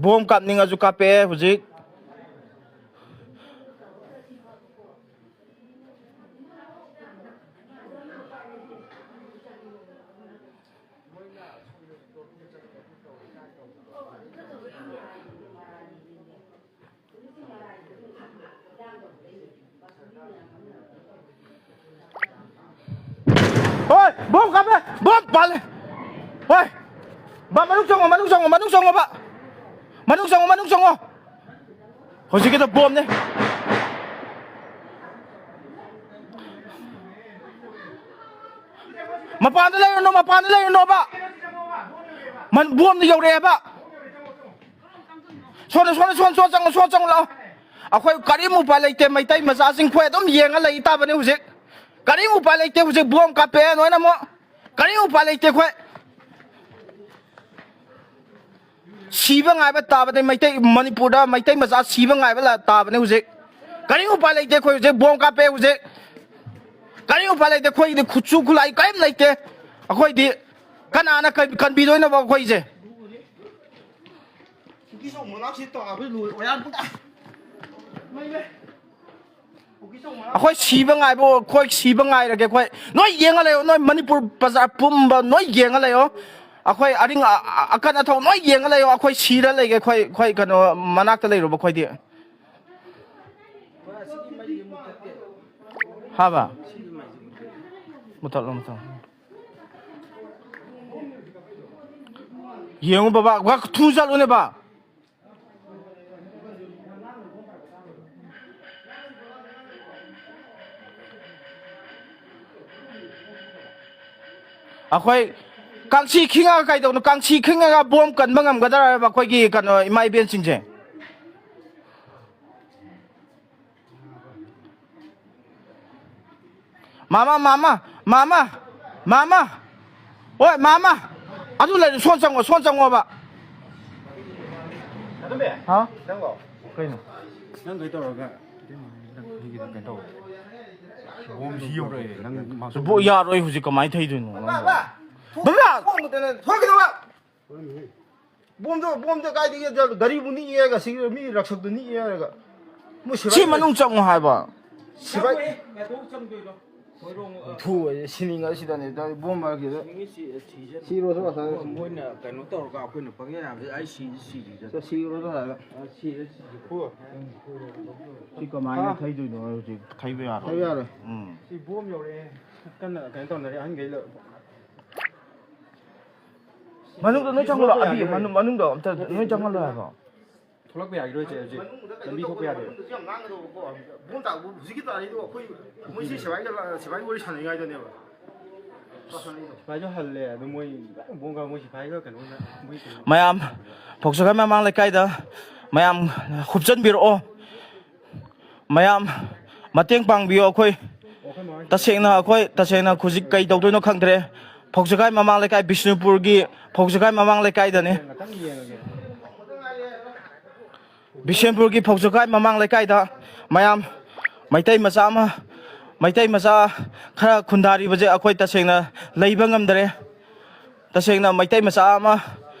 ꯕꯣꯝ ꯀꯥꯞꯅꯤꯡꯉꯁꯨ ꯀꯥꯞꯄꯛꯑꯦ ꯍꯧꯖꯤꯛ꯫ ꯍꯣꯏ, ꯕꯣꯝ ꯀꯥꯞꯄꯦ, ꯕꯣꯝ ꯄꯥꯜꯂꯦ꯫ ꯍꯣꯏ, ꯕꯥ, ꯃꯅꯨꯡ ꯆꯪꯉꯣ, ꯃꯅꯨꯡ ꯆꯪꯉꯣ, ꯃꯅꯨꯡ ꯆꯪꯉꯣ, ꯕꯥ꯫ ꯃꯅꯨꯡ ꯆꯪꯉꯣ, ꯃꯅꯨꯡ ꯆꯪꯉꯣ꯫ ꯍꯧꯖꯤꯛꯀꯤꯗꯣ ꯕꯣꯝꯅꯦ꯫ ꯃꯄꯥꯟꯗ ꯂꯩꯔꯨꯅꯨ, ꯃꯄꯥꯟꯗ ꯂꯩꯔꯨꯅꯣꯕ꯫ ꯃꯟ-, ꯕꯣꯝꯗꯣ ꯌꯧꯔꯛꯑꯦꯕ꯫ ꯁꯣꯝꯗ, ꯁꯣꯝꯗ, ꯁꯣꯝꯗ, ꯁꯣꯝꯗ ꯆꯪꯉꯣ, ꯁꯣꯝꯗ ꯆꯪꯉꯣ ꯂꯥꯛꯑꯣ꯫ ꯑꯩꯈꯣꯏ ꯀꯔꯤꯝ ꯎꯄꯥꯏ ꯂꯩꯇꯦ꯫ ꯃꯩꯇꯩ ꯃꯆꯥꯁꯤꯡ ꯑꯩꯈꯣꯏ ꯑꯗꯨꯝ ꯌꯦꯡꯉ ꯂꯩ ꯇꯥꯕꯅꯤ ꯍꯧꯖꯤꯛ꯫ ꯀꯔꯤꯝ ꯎꯄꯥꯏ ꯂꯩꯇꯦ ꯍꯧꯖꯤꯛ꯫ ꯕꯣꯝ ꯀꯥꯞꯄꯦ ꯂꯣꯏꯅꯃꯛ꯫ ꯀꯔꯤꯝ ꯎꯄꯥꯏ ꯂꯩꯇꯦ ꯑꯩꯈꯣꯏ꯫ ꯁꯤꯕ ꯉꯥꯏꯕ ꯇꯥꯕꯅꯤ ꯃꯩꯇꯩ, ꯃꯅꯤꯄꯨꯔꯗ ꯃꯩꯇꯩ ꯃꯆꯥ ꯁꯤꯕ ꯉꯥꯏꯕ ꯂꯥ-, ꯇꯥꯕꯅꯤ ꯍꯧꯖꯤꯛ꯫ ꯀꯔꯤꯝ ꯎꯄꯥꯏ ꯂꯩꯇꯦ ꯑꯩꯈꯣꯏ ꯍꯧꯖꯤꯛ꯫ ꯕꯣꯝ ꯀꯥꯞꯄꯦ ꯍꯧꯖꯤꯛ꯫ ꯀꯔꯤꯝ ꯎꯄꯥꯏ ꯂꯩꯇꯦ꯫ ꯑꯩꯈꯣꯏꯒꯤꯗꯤ ꯈꯨꯠꯁꯨ ꯈꯨꯠꯂꯥꯏ ꯀꯔꯤꯝ ꯂꯩꯇꯦ꯫ ꯑꯩꯈꯣꯏꯗꯤ ꯀꯅꯥꯅ ꯀꯟ-, ꯀꯟꯕꯤꯗꯣꯏꯅꯣꯕ ꯑꯩꯈꯣꯏꯁꯦ? ꯀꯨꯀꯤ ꯆꯣꯡꯕ ꯂꯥꯛꯁꯤ ꯇꯧꯔꯕ ꯂꯣꯏ ꯑꯣꯌꯥꯟ ꯄꯨꯡꯇ꯫ ꯃꯩ, ꯃꯩ꯫ ꯀꯨꯀꯤ ꯆꯣꯡꯕ ꯂꯥꯛ- ꯑꯩꯈꯣꯏ ꯁꯤꯕ ꯉꯥꯏꯕ, ꯑꯩꯈꯣꯏ ꯁꯤꯕ ꯉꯥꯏꯔꯒꯦ꯫ ꯑꯩꯈꯣꯏ ꯅꯣꯏ ꯌꯦꯡꯉ ꯂꯩꯌꯣ, ꯅꯣꯏ ꯃꯅꯤꯄꯨꯔ ꯄ꯭ꯔꯖꯥ ꯄꯨꯝꯕ ꯅꯣꯏ ꯌꯦꯡꯉ ꯂꯩꯌꯣ꯫ ꯑꯩꯈꯣꯏ ꯑꯔꯤꯡ ꯑ-, ꯑ-, ꯑꯀꯟ ꯑꯊꯧ ꯅꯣꯏ ꯌꯦꯡꯉ ꯂꯩꯌꯣ꯫ ꯑꯩꯈꯣꯏ ꯁꯤꯔ ꯂꯩꯒꯦ꯫ ꯑꯩꯈꯣꯏ, ꯑꯩꯈꯣꯏ ꯀꯩꯅꯣ ꯃꯅꯥꯛꯇ ꯂꯩꯔꯨꯕ ꯑꯩꯈꯣꯏꯗꯤ꯫ ꯍꯥꯕ? ꯃꯨꯊꯠꯂꯣ, ꯃꯨꯊꯠꯂꯣ꯫ ꯌꯦꯡꯉꯨ ꯕꯕꯥ, ꯋꯥ ꯊꯨ ꯆꯠꯂꯨꯅꯦ ꯕꯥ꯫ ꯑꯩꯈꯣꯏ ꯀꯥꯡꯁꯤ ꯈꯤꯡꯉꯒ ꯀꯩꯗꯧꯅꯣ? ꯀꯥꯡꯁꯤ ꯈꯤꯡꯉꯒ ꯕꯣꯝ ꯀꯟꯕ ꯉꯝꯒꯗ꯭ꯔꯕ ꯑꯩꯈꯣꯏꯒꯤ ꯀꯩꯅꯣ ꯏꯃꯥ ꯏꯕꯦꯟꯁꯤꯡꯁꯦ? ꯃꯥꯃ, ꯃꯥꯃ, ꯃꯥꯃ, ꯃꯥꯃ꯫ ꯍꯣꯏ, ꯃꯥꯃ꯫ ꯑꯗꯨ ꯂꯩꯔꯦ, ꯁꯣꯟ ꯆꯪꯉꯣ, ꯁꯣꯟ ꯆꯪꯉꯣꯕ꯫ ꯍꯥ? ꯀꯩꯅꯣ? ꯅꯪ ꯀꯩ ꯇꯧꯔꯒ? ꯕꯣꯝ ꯁꯤ ꯌꯧꯔꯛꯑꯦ꯫ ꯅꯪ ꯃꯥꯁꯨ ꯕꯣ-, ꯌꯥꯔꯣꯏ ꯍꯧꯖꯤꯛ, ꯀꯃꯥꯏꯅ ꯊꯩꯗꯣꯏꯅꯣ ꯅꯪꯕꯣ? ꯕꯝꯕꯥ! ꯊꯣꯛꯈꯤꯗꯕ! ꯕꯣꯝꯗꯣ, ꯕꯣꯝꯗꯣ ꯀꯥꯏꯗꯒꯤ ꯒꯥꯔꯤꯕꯨ ꯅꯤꯛꯑꯦꯒ ꯁꯤ ꯃꯤ ꯔꯛꯁꯛꯇꯨ ꯅꯤꯛꯑꯦ ꯍꯥꯏꯔꯒ꯫ ꯃꯣꯏ ꯁꯤ ꯁꯤꯕꯥꯏ ꯃꯅꯨꯡ ꯆꯪꯉꯣ ꯍꯥꯏꯕ꯫ ꯁꯤꯕꯥꯏ꯫ ꯊꯨꯕꯁꯦ ꯁꯤꯅꯤꯡꯉ ꯁꯤꯗꯅꯦ, ꯕꯣꯝ ꯃꯔꯛꯁꯤꯗ꯫ ꯁꯤꯔꯣꯁꯨ ꯉꯁꯥꯏ꯫ ꯃꯣꯏꯅ ꯀꯩꯅꯣ ꯇꯧꯔꯒ ꯑꯩꯈꯣꯏꯅ ꯄꯪꯌꯥ ꯌꯥꯕꯁꯦ ꯑꯩ ꯁꯤꯁꯨ ꯁꯤꯔꯤꯗ꯫ ꯁꯤꯔꯣꯁꯨ ꯍꯥꯏꯔꯒ꯫ ꯁꯤꯔꯦ, ꯁꯤꯔꯦ꯫ ꯁꯤ ꯀꯃꯥꯏꯅ ꯊꯩꯗꯣꯏꯅꯣ ꯍꯧꯖꯤꯛ? ꯊꯩꯕ ꯌꯥꯔꯣꯏ꯫ ꯊꯩꯕ ꯌꯥꯔꯣꯏ꯫ ꯎꯝ꯫ ꯁꯤ ꯕꯣꯝ ꯌꯧꯔꯛꯑꯦ꯫ ꯀꯟꯅ ꯀꯩꯅꯣ ꯇꯧꯅꯔꯦ ꯑꯍꯟꯈꯩ ꯂꯣꯏ꯫ ꯃꯅꯨꯡꯗ ꯂꯣꯏ ꯆꯪꯍꯜꯂꯣ, ꯑꯕꯤ, ꯃꯅꯨꯡ-, ꯃꯅꯨꯡꯗ ꯑꯝꯇ ꯂꯣꯏ ꯆꯪꯍꯜꯂꯣ ꯍꯥꯏꯕ꯫ ꯊꯣꯛꯂꯛꯄ ꯌꯥꯈꯤꯔꯣꯏ, ꯆꯦ, ꯍꯧꯖꯤꯛ꯫ ꯂꯝꯕꯤ ꯊꯣꯛꯄ ꯌꯥꯗꯦ꯫ ꯃꯅꯨꯡꯗꯁꯨ ꯌꯥꯝ ꯂꯥꯡꯒꯗꯧꯕꯀꯣ꯫ ꯕꯣꯝ ꯇꯥꯕꯨ ꯍꯧꯖꯤꯛꯀꯤ ꯇꯥꯔꯤꯗꯣ ꯑꯩꯈꯣꯏ, ꯃꯣꯏꯁꯤ ꯁꯤꯐꯥꯏꯒ ꯂꯥ-, ꯁꯤꯐꯥꯏꯒ ꯋꯥꯔꯤ ꯁꯥꯟꯅꯔꯤꯉꯩꯗꯅꯦꯕ꯫ ꯁꯤꯐꯥꯏꯁꯨ ꯍꯜꯂꯦ, ꯑꯗꯨ ꯃꯣꯏ ꯕꯣꯝꯒ ꯃꯣꯏ ꯁꯤꯐꯥꯏꯒ ꯀꯩꯅꯣꯒ ꯃꯣꯏ ꯀꯩꯅꯣ꯫ ꯃꯌꯥꯝ ꯐꯧꯖꯒꯥꯏ ꯃꯃꯥꯡ ꯂꯩꯀꯥꯏꯗ ꯃꯌꯥꯝ ꯍꯨꯞꯆꯟꯕꯤꯔꯛꯑꯣ꯫ ꯃꯌꯥꯝ ꯃꯇꯦꯡ ꯄꯥꯡꯕꯤꯌꯣ꯫ ꯑꯩꯈꯣꯏ ꯇꯁꯦꯡꯅ, ꯑꯩꯈꯣꯏ ꯇꯁꯦꯡꯅ ꯍꯧꯖꯤꯛ ꯀꯩ ꯇꯧꯗꯣꯏꯅꯣ ꯈꯪꯗ꯭ꯔꯦ꯫ ꯐꯧꯖꯒꯥꯏ ꯃꯃꯥꯡ ꯂꯩꯀꯥꯏ, ꯕꯤꯁꯅꯨꯄꯨꯔꯒꯤ ꯐꯧꯖꯒꯥꯏ ꯃꯃꯥꯡ ꯂꯩꯀꯥꯏꯗꯅꯤ꯫ ꯕꯤꯁꯦꯝꯄꯨꯔꯒꯤ ꯐꯧꯖꯒꯥꯏ ꯃꯃꯥꯡ ꯂꯩꯀꯥꯏꯗ ꯃꯌꯥꯝ ꯃꯩꯇꯩ ꯃꯆꯥ ꯑꯃ, ꯃꯩꯇꯩ ꯃꯆꯥ ꯈꯔ ꯈꯨꯟꯗꯥꯔꯤꯕꯁꯦ ꯑꯩꯈꯣꯏ ꯇꯁꯦꯡꯅ ꯂꯩꯕ ꯉꯝꯗꯔꯦ꯫ ꯇꯁꯦꯡꯅ ꯃꯩꯇꯩ ꯃꯆꯥ ꯑꯃ,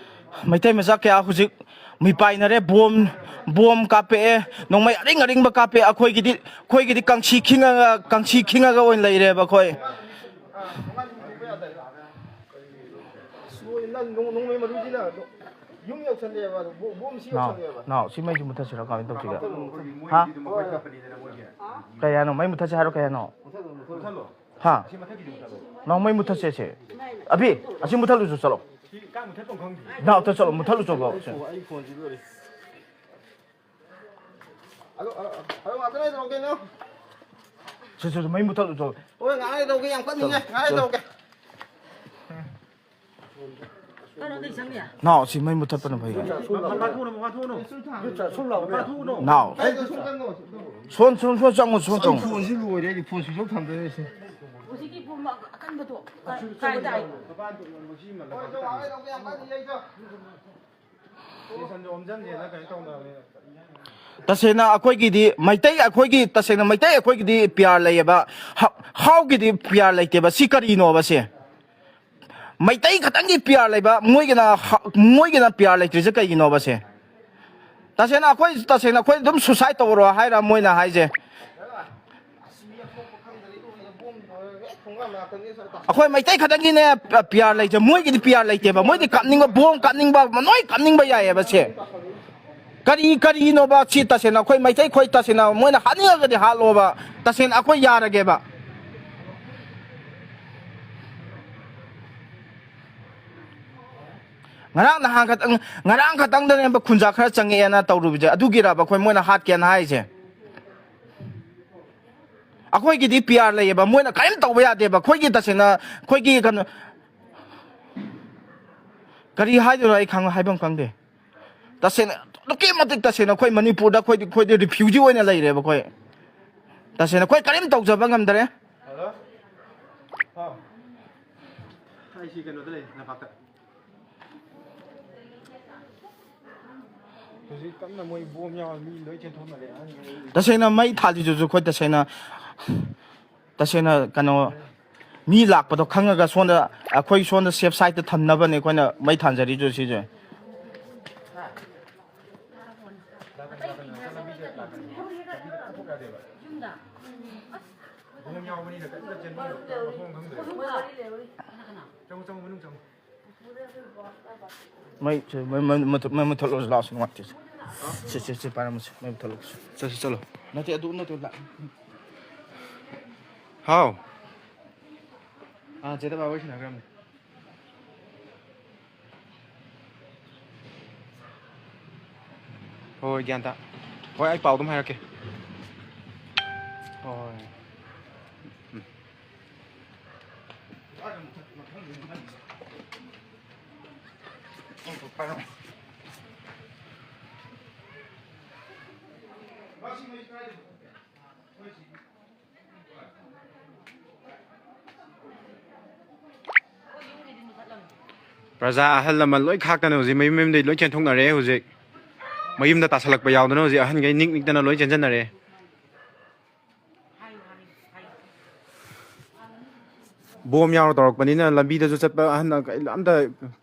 ꯃꯩꯇꯩ ꯃꯆꯥ ꯀꯌꯥ ꯍꯧꯖꯤꯛ ꯃꯤꯄꯥꯏꯅꯔꯦ꯫ ꯕꯣꯝ, ꯕꯣꯝ ꯀꯥꯞꯄꯛꯑꯦ, ꯅꯣꯡꯃꯩ ꯑꯔꯤꯡ ꯑꯔꯤꯡꯕ ꯀꯥꯞꯄꯛꯑꯦ꯫ ꯑꯩꯈꯣꯏꯒꯤꯗꯤ, ꯑꯩꯈꯣꯏꯒꯤꯗꯤ ꯀꯥꯡꯁꯤ ꯈꯤꯡꯉꯒ, ꯀꯥꯡꯁꯤ ꯈꯤꯡꯉꯒ ꯑꯣꯏꯅ ꯂꯩꯔꯦꯕ ꯑꯩꯈꯣꯏ꯫ ꯑꯁ, ꯂꯣꯏꯔꯦ, ꯅꯪ ꯅꯣꯡ-, ꯅꯣꯡꯃꯩ ꯃꯔꯨꯁꯤꯅ ꯌꯨꯝ ꯌꯧꯁꯜꯂꯦꯕ, ꯑꯗꯨ ꯕꯣ-, ꯕꯣꯝꯁꯤ ꯅꯥꯎ, ꯌꯧꯁꯜꯂꯦꯕ꯫ ꯅꯥꯎ, ꯁꯤ ꯃꯩꯁꯤ ꯃꯨꯠꯊꯠꯁꯤꯔꯣ? ꯀꯃꯥꯏꯅ ꯇꯧꯁꯤꯒꯦ? ꯍꯥ? ꯀꯩ ꯍꯥꯏꯅꯣ? ꯃꯩ ꯃꯨꯠꯊꯠꯁꯦ ꯍꯥꯏꯔꯣ? ꯀꯩ ꯍꯥꯏꯅꯣ? ꯍꯥ? ꯅꯥꯎ, ꯃꯩ ꯃꯨꯠꯊꯠꯁꯦ ꯁꯦ꯫ ꯑꯕꯤ, ꯑꯁꯤ ꯃꯨꯠꯊꯠꯂꯨꯁꯨ ꯆꯠꯂꯣ꯫ ꯅꯥꯎ, ꯑꯝꯇ ꯆꯠꯂꯣ, ꯃꯨꯠꯊꯠꯂꯨ ꯆꯠꯂꯣ꯫ ꯁꯦ, ꯁꯦ, ꯁꯦ, ꯃꯩ ꯃꯨꯠꯊꯠꯂꯨ ꯆꯠꯂꯣ꯫ ꯍꯣꯏ, ꯉꯥꯏꯍꯥꯛ ꯂꯩꯔ ꯇꯧꯔꯛꯀꯦ, ꯌꯥꯝ ꯀꯟꯅꯤꯡꯉꯦ꯫ ꯆꯠꯂꯣ, ꯉꯥꯏꯍꯥꯛ ꯂꯩꯔ ꯆꯠꯂꯣ꯫ ꯇꯧꯔꯛꯀꯦ꯫ ꯅꯥꯎ, ꯁꯤ ꯃꯩ ꯃꯨꯊꯠꯄꯅ ꯐꯩ꯫ ꯅꯥꯎ꯫ ꯁꯣꯟ, ꯁꯣꯟ, ꯁꯣꯟ ꯆꯪꯉꯣ, ꯁꯣꯟ ꯆꯪꯉꯣ꯫ ꯐꯣꯟꯁꯤ ꯂꯣꯏꯔꯦ, ꯑꯩꯗꯤ ꯐꯣꯟ ꯁ꯭ꯋꯤꯆ ꯑꯣꯐ ꯊꯝꯗꯣꯏꯅꯦ ꯁꯤ꯫ ꯍꯧꯖꯤꯛꯀꯤ ꯄꯨꯝꯕ ꯑꯀꯟꯕꯗꯣ ꯀꯥꯏꯗ? ꯇꯁꯦꯡꯅ ꯑꯩꯈꯣꯏꯒꯤꯗꯤ ꯃꯩꯇꯩ, ꯑꯩꯈꯣꯏꯒꯤ, ꯇꯁꯦꯡꯅ ꯃꯩꯇꯩ ꯑꯩꯈꯣꯏꯒꯤꯗꯤ ꯄꯤꯌꯥꯔ ꯂꯩꯌꯦꯕ꯫ ꯍ-, ꯍꯥꯎꯒꯤꯗꯤ ꯄꯤꯌꯥꯔ ꯂꯩꯇꯦꯕ꯫ ꯁꯤ ꯀꯔꯤꯅꯣꯕ ꯁꯦ? ꯃꯩꯇꯩ ꯈꯛꯇꯪꯒꯤ ꯄꯤꯌꯥꯔ ꯂꯩꯕ, ꯃꯣꯏꯒꯤꯅ ꯍ-, ꯃꯣꯏꯒꯤꯅ ꯄꯤꯌꯥꯔ ꯂꯩꯇ꯭ꯔꯤꯁꯦ ꯀꯩꯒꯤꯅꯣꯕ ꯁꯦ? ꯇꯁꯦꯡꯅ ꯑꯩꯈꯣꯏ, ꯇꯁꯦꯡꯅ ꯑꯩꯈꯣꯏ ꯑꯗꯨꯝ ꯁꯨꯁꯥꯏꯠ ꯇꯧꯔꯣ ꯍꯥꯏꯔ ꯃꯣꯏꯅ ꯍꯥꯏꯁꯦ? ꯑꯩꯈꯣꯏ ꯃꯩꯇꯩ ꯈꯛꯇꯪꯒꯤꯅꯦ ꯄꯤꯌꯥꯔ ꯂꯩꯇꯦ, ꯃꯣꯏꯒꯤꯗꯤ ꯄꯤꯌꯥꯔ ꯂꯩꯇꯦꯕ꯫ ꯃꯣꯏꯗꯤ ꯀꯥꯞꯅꯤꯡꯕ, ꯕꯣꯝ ꯀꯥꯞꯅꯤꯡꯕ, ꯂꯣꯏ ꯀꯥꯞꯅꯤꯡꯕ ꯌꯥꯏꯌꯦꯕ ꯁꯦ꯫ ꯀꯔꯤ, ꯀꯔꯤꯅꯣꯕ ꯁꯤ? ꯇꯁꯦꯡꯅ ꯑꯩꯈꯣꯏ ꯃꯩꯇꯩ, ꯑꯩꯈꯣꯏ ꯇꯁꯦꯡꯅ ꯃꯣꯏꯅ ꯍꯥꯠꯅꯤꯡꯉꯒꯗꯤ ꯍꯥꯠꯂꯣꯕ, ꯇꯁꯦꯡꯅ ꯑꯩꯈꯣꯏ ꯌꯥꯔꯒꯦꯕ꯫ ꯉꯔꯥꯡ ꯅꯍꯥꯟ ꯈꯛꯇꯪ, ꯉꯔꯥꯡ ꯈꯛꯇꯪꯗꯅꯦꯕ ꯈꯨꯟꯖꯥ ꯈꯔ ꯆꯪꯉꯛꯑꯦꯅ ꯇꯧꯔꯨꯕꯁꯦ, ꯑꯗꯨꯒꯤꯔꯕ ꯑꯩꯈꯣꯏ ꯃꯣꯏꯅ ꯍꯥꯠꯀꯦꯅ ꯍꯥꯏꯁꯦ? ꯑꯩꯈꯣꯏꯒꯤꯗꯤ ꯄꯤꯌꯥꯔ ꯂꯩꯌꯦꯕ, ꯃꯣꯏꯅ ꯀꯔꯤꯝ ꯇꯧꯕ ꯌꯥꯗꯦꯕ꯫ ꯑꯩꯈꯣꯏꯒꯤ ꯇꯁꯦꯡꯅ ꯑꯩꯈꯣꯏꯒꯤ ꯀꯩꯅꯣ, ꯀꯔꯤ ꯍꯥꯏꯗꯣꯏꯅꯣ ꯑꯩ ꯈꯪ-, ꯍꯥꯏꯐꯝ ꯈꯪꯗꯦ꯫ ꯇꯁꯦꯡꯅ, ꯑꯗꯨꯛꯀꯤ ꯃꯇꯤꯛ ꯇꯁꯦꯡꯅ ꯑꯩꯈꯣꯏ ꯃꯅꯤꯄꯨꯔꯗ ꯑꯩꯈꯣꯏꯗꯤ, ꯑꯩꯈꯣꯏꯗꯤ ꯔꯤꯐ꯭ꯌꯨꯖꯤ ꯑꯣꯏꯅ ꯂꯩꯔꯦꯕ ꯑꯩꯈꯣꯏ꯫ ꯇꯁꯦꯡꯅ ꯑꯩꯈꯣꯏ ꯀꯔꯤꯝ ꯇꯧꯖꯕ ꯉꯝꯗꯔꯦ꯫ ꯍꯜꯂꯣ? ꯍꯥꯎ꯫ ꯑꯩ ꯁꯤ ꯀꯩꯅꯣꯗ ꯂꯩ, ꯂꯝꯄꯥꯛꯇ꯫ ꯍꯧꯖꯤꯛ ꯀꯟꯅ ꯃꯣꯏ ꯕꯣꯝ ꯌꯥꯎꯔ ꯃꯤ ꯂꯣꯏ ꯆꯦꯟꯊꯣꯛꯅꯔꯦ, ꯑꯍꯟꯈꯩ꯫ ꯇꯁꯦꯡꯅ ꯃꯩ ꯊꯥꯜꯂꯤꯗꯨꯁꯨ ꯑꯩꯈꯣꯏ ꯇꯁꯦꯡꯅ, ꯇꯁꯦꯡꯅ ꯀꯩꯅꯣ, ꯃꯤ ꯂꯥꯛꯄꯗꯣ ꯈꯪꯉꯒ ꯁꯣꯝꯗ, ꯑꯩꯈꯣꯏ ꯁꯣꯝꯗ ꯁꯦꯐ ꯁꯥꯏꯠꯇ ꯊꯝꯅꯕꯅꯦ ꯑꯩꯈꯣꯏꯅ ꯃꯩ ꯊꯥꯟꯖꯔꯤꯗꯨ ꯁꯤꯁꯦ꯫ ꯆꯪꯉꯣ, ꯆꯪꯉꯣ, ꯃꯅꯨꯡ ꯆꯪꯉꯣ꯫ ꯃꯩ, ꯃꯩ, ꯃꯩ, ꯃꯩ ꯃꯨꯊꯠ-, ꯃꯩ ꯃꯨꯊꯠꯂꯣ, ꯂꯥꯛꯑꯣ, ꯅꯨꯡꯉꯥꯏꯇꯦ꯫ ꯁꯦ, ꯁꯦ, ꯁꯦ, ꯄꯥꯏꯔꯝꯃꯣꯁꯦ, ꯃꯩ ꯃꯨꯊꯠꯂꯣ꯫ ꯆꯠꯁꯤ, ꯆꯠꯂꯣ꯫ ꯅꯠꯇꯦ, ꯑꯗꯨ ꯅꯠꯇꯦ, ꯂꯥꯛ-, ꯍꯥꯎ꯫ ꯑꯥ, ꯆꯦꯗ ꯕꯥ ꯋꯥꯔꯤ ꯁꯥꯟꯅꯈ꯭ꯔꯕꯅꯦ꯫ ꯍꯣꯏ, ꯍꯣꯏ, ꯒ꯭ꯌꯥꯟ ꯇꯥ-, ꯍꯣꯏ, ꯑꯩ ꯄꯥꯎ ꯑꯗꯨꯝ ꯍꯥꯏꯔꯛꯀꯦ꯫ ꯍꯣꯏ, ꯍꯣꯏ, ꯍꯣꯏ꯫ ꯎꯝ꯫ ꯄ꯭ꯔꯖꯥ ꯑꯍꯜ ꯂꯃꯟ ꯂꯣꯏ ꯈꯥꯛꯇꯅ ꯍꯧꯖꯤꯛ ꯃꯌꯨꯝ ꯃꯌꯨꯝꯗꯒꯤ ꯂꯣꯏ ꯆꯦꯟꯊꯣꯛꯅꯔꯦ꯫ ꯍꯧꯖꯤꯛ ꯃꯌꯨꯝꯗ ꯇꯥꯁꯜꯂꯛꯄ ꯌꯥꯎꯗꯅ ꯍꯧꯖꯤꯛ ꯑꯍꯟꯈꯩ ꯅꯤꯛ ꯅꯤꯛꯇꯅ ꯂꯣꯏ ꯆꯦꯟꯁꯤꯟꯅꯔꯦ꯫ ꯕꯣꯝ ꯌꯥꯎꯔ ꯇꯧꯔꯛꯄꯅꯤꯅ ꯂꯝꯕꯤꯗꯁꯨ ꯆꯠꯄ ꯑꯍꯟ ꯑꯝꯇ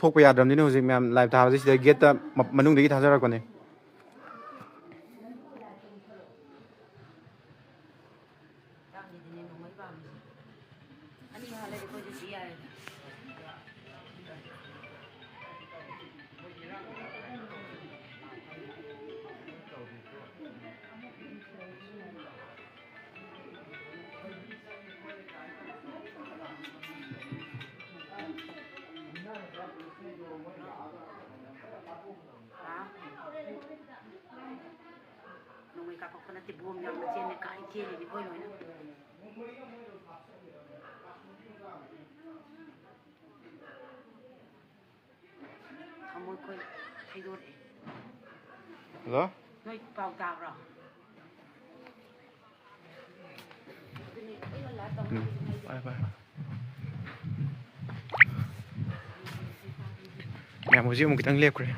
ꯊꯣꯛꯄ ꯌꯥꯗ꯭ꯔꯕꯅꯤꯅ ꯍꯧꯖꯤꯛ ꯃꯌꯥꯝ ꯂꯥꯏꯚ ꯊꯥꯕꯁꯦ ꯁꯤꯗ ꯒꯦꯠꯇ ꯃ-, ꯃꯅꯨꯡꯗꯒꯤ ꯊꯥꯖꯔꯛꯄꯅꯦ꯫ ꯆꯥꯛꯅꯤꯗꯤꯅꯦ ꯅꯣꯡꯃꯩ ꯄꯥꯝꯃꯤꯁꯦ꯫ ꯑꯅꯤ ꯍꯥꯜꯂꯗꯤ ꯑꯩꯈꯣꯏꯁꯨ ꯁꯤ ꯌꯥꯔꯦꯗ꯫ ꯅꯣꯡꯃꯩ ꯀꯥꯞꯄꯛꯄ ꯅꯠꯇꯦ, ꯕꯣꯝ ꯌꯥꯝꯅ ꯆꯦꯟꯅ ꯀꯥꯏ ꯆꯦꯜꯂꯤꯅꯤ ꯑꯩꯈꯣꯏ ꯂꯣꯏꯅ꯫ ꯊꯃꯣꯏ ꯑꯩꯈꯣꯏ ꯊꯩꯗꯣꯔꯛꯑꯦ꯫ ꯍꯜꯂꯣ? ꯅꯣꯏ ꯄꯥꯎ ꯇꯥꯕ꯭ꯔꯣ? ꯑꯗꯨꯅꯦ ꯑꯩꯅ live ꯇꯧ-, ꯎꯝ, ꯐꯔꯦ, ꯐꯔꯦ꯫ ꯃꯌꯥꯝ ꯍꯧꯖꯤꯛ ꯑꯃꯨꯛ ꯈꯤꯇꯪ ꯂꯦꯞꯈ꯭ꯔꯦ꯫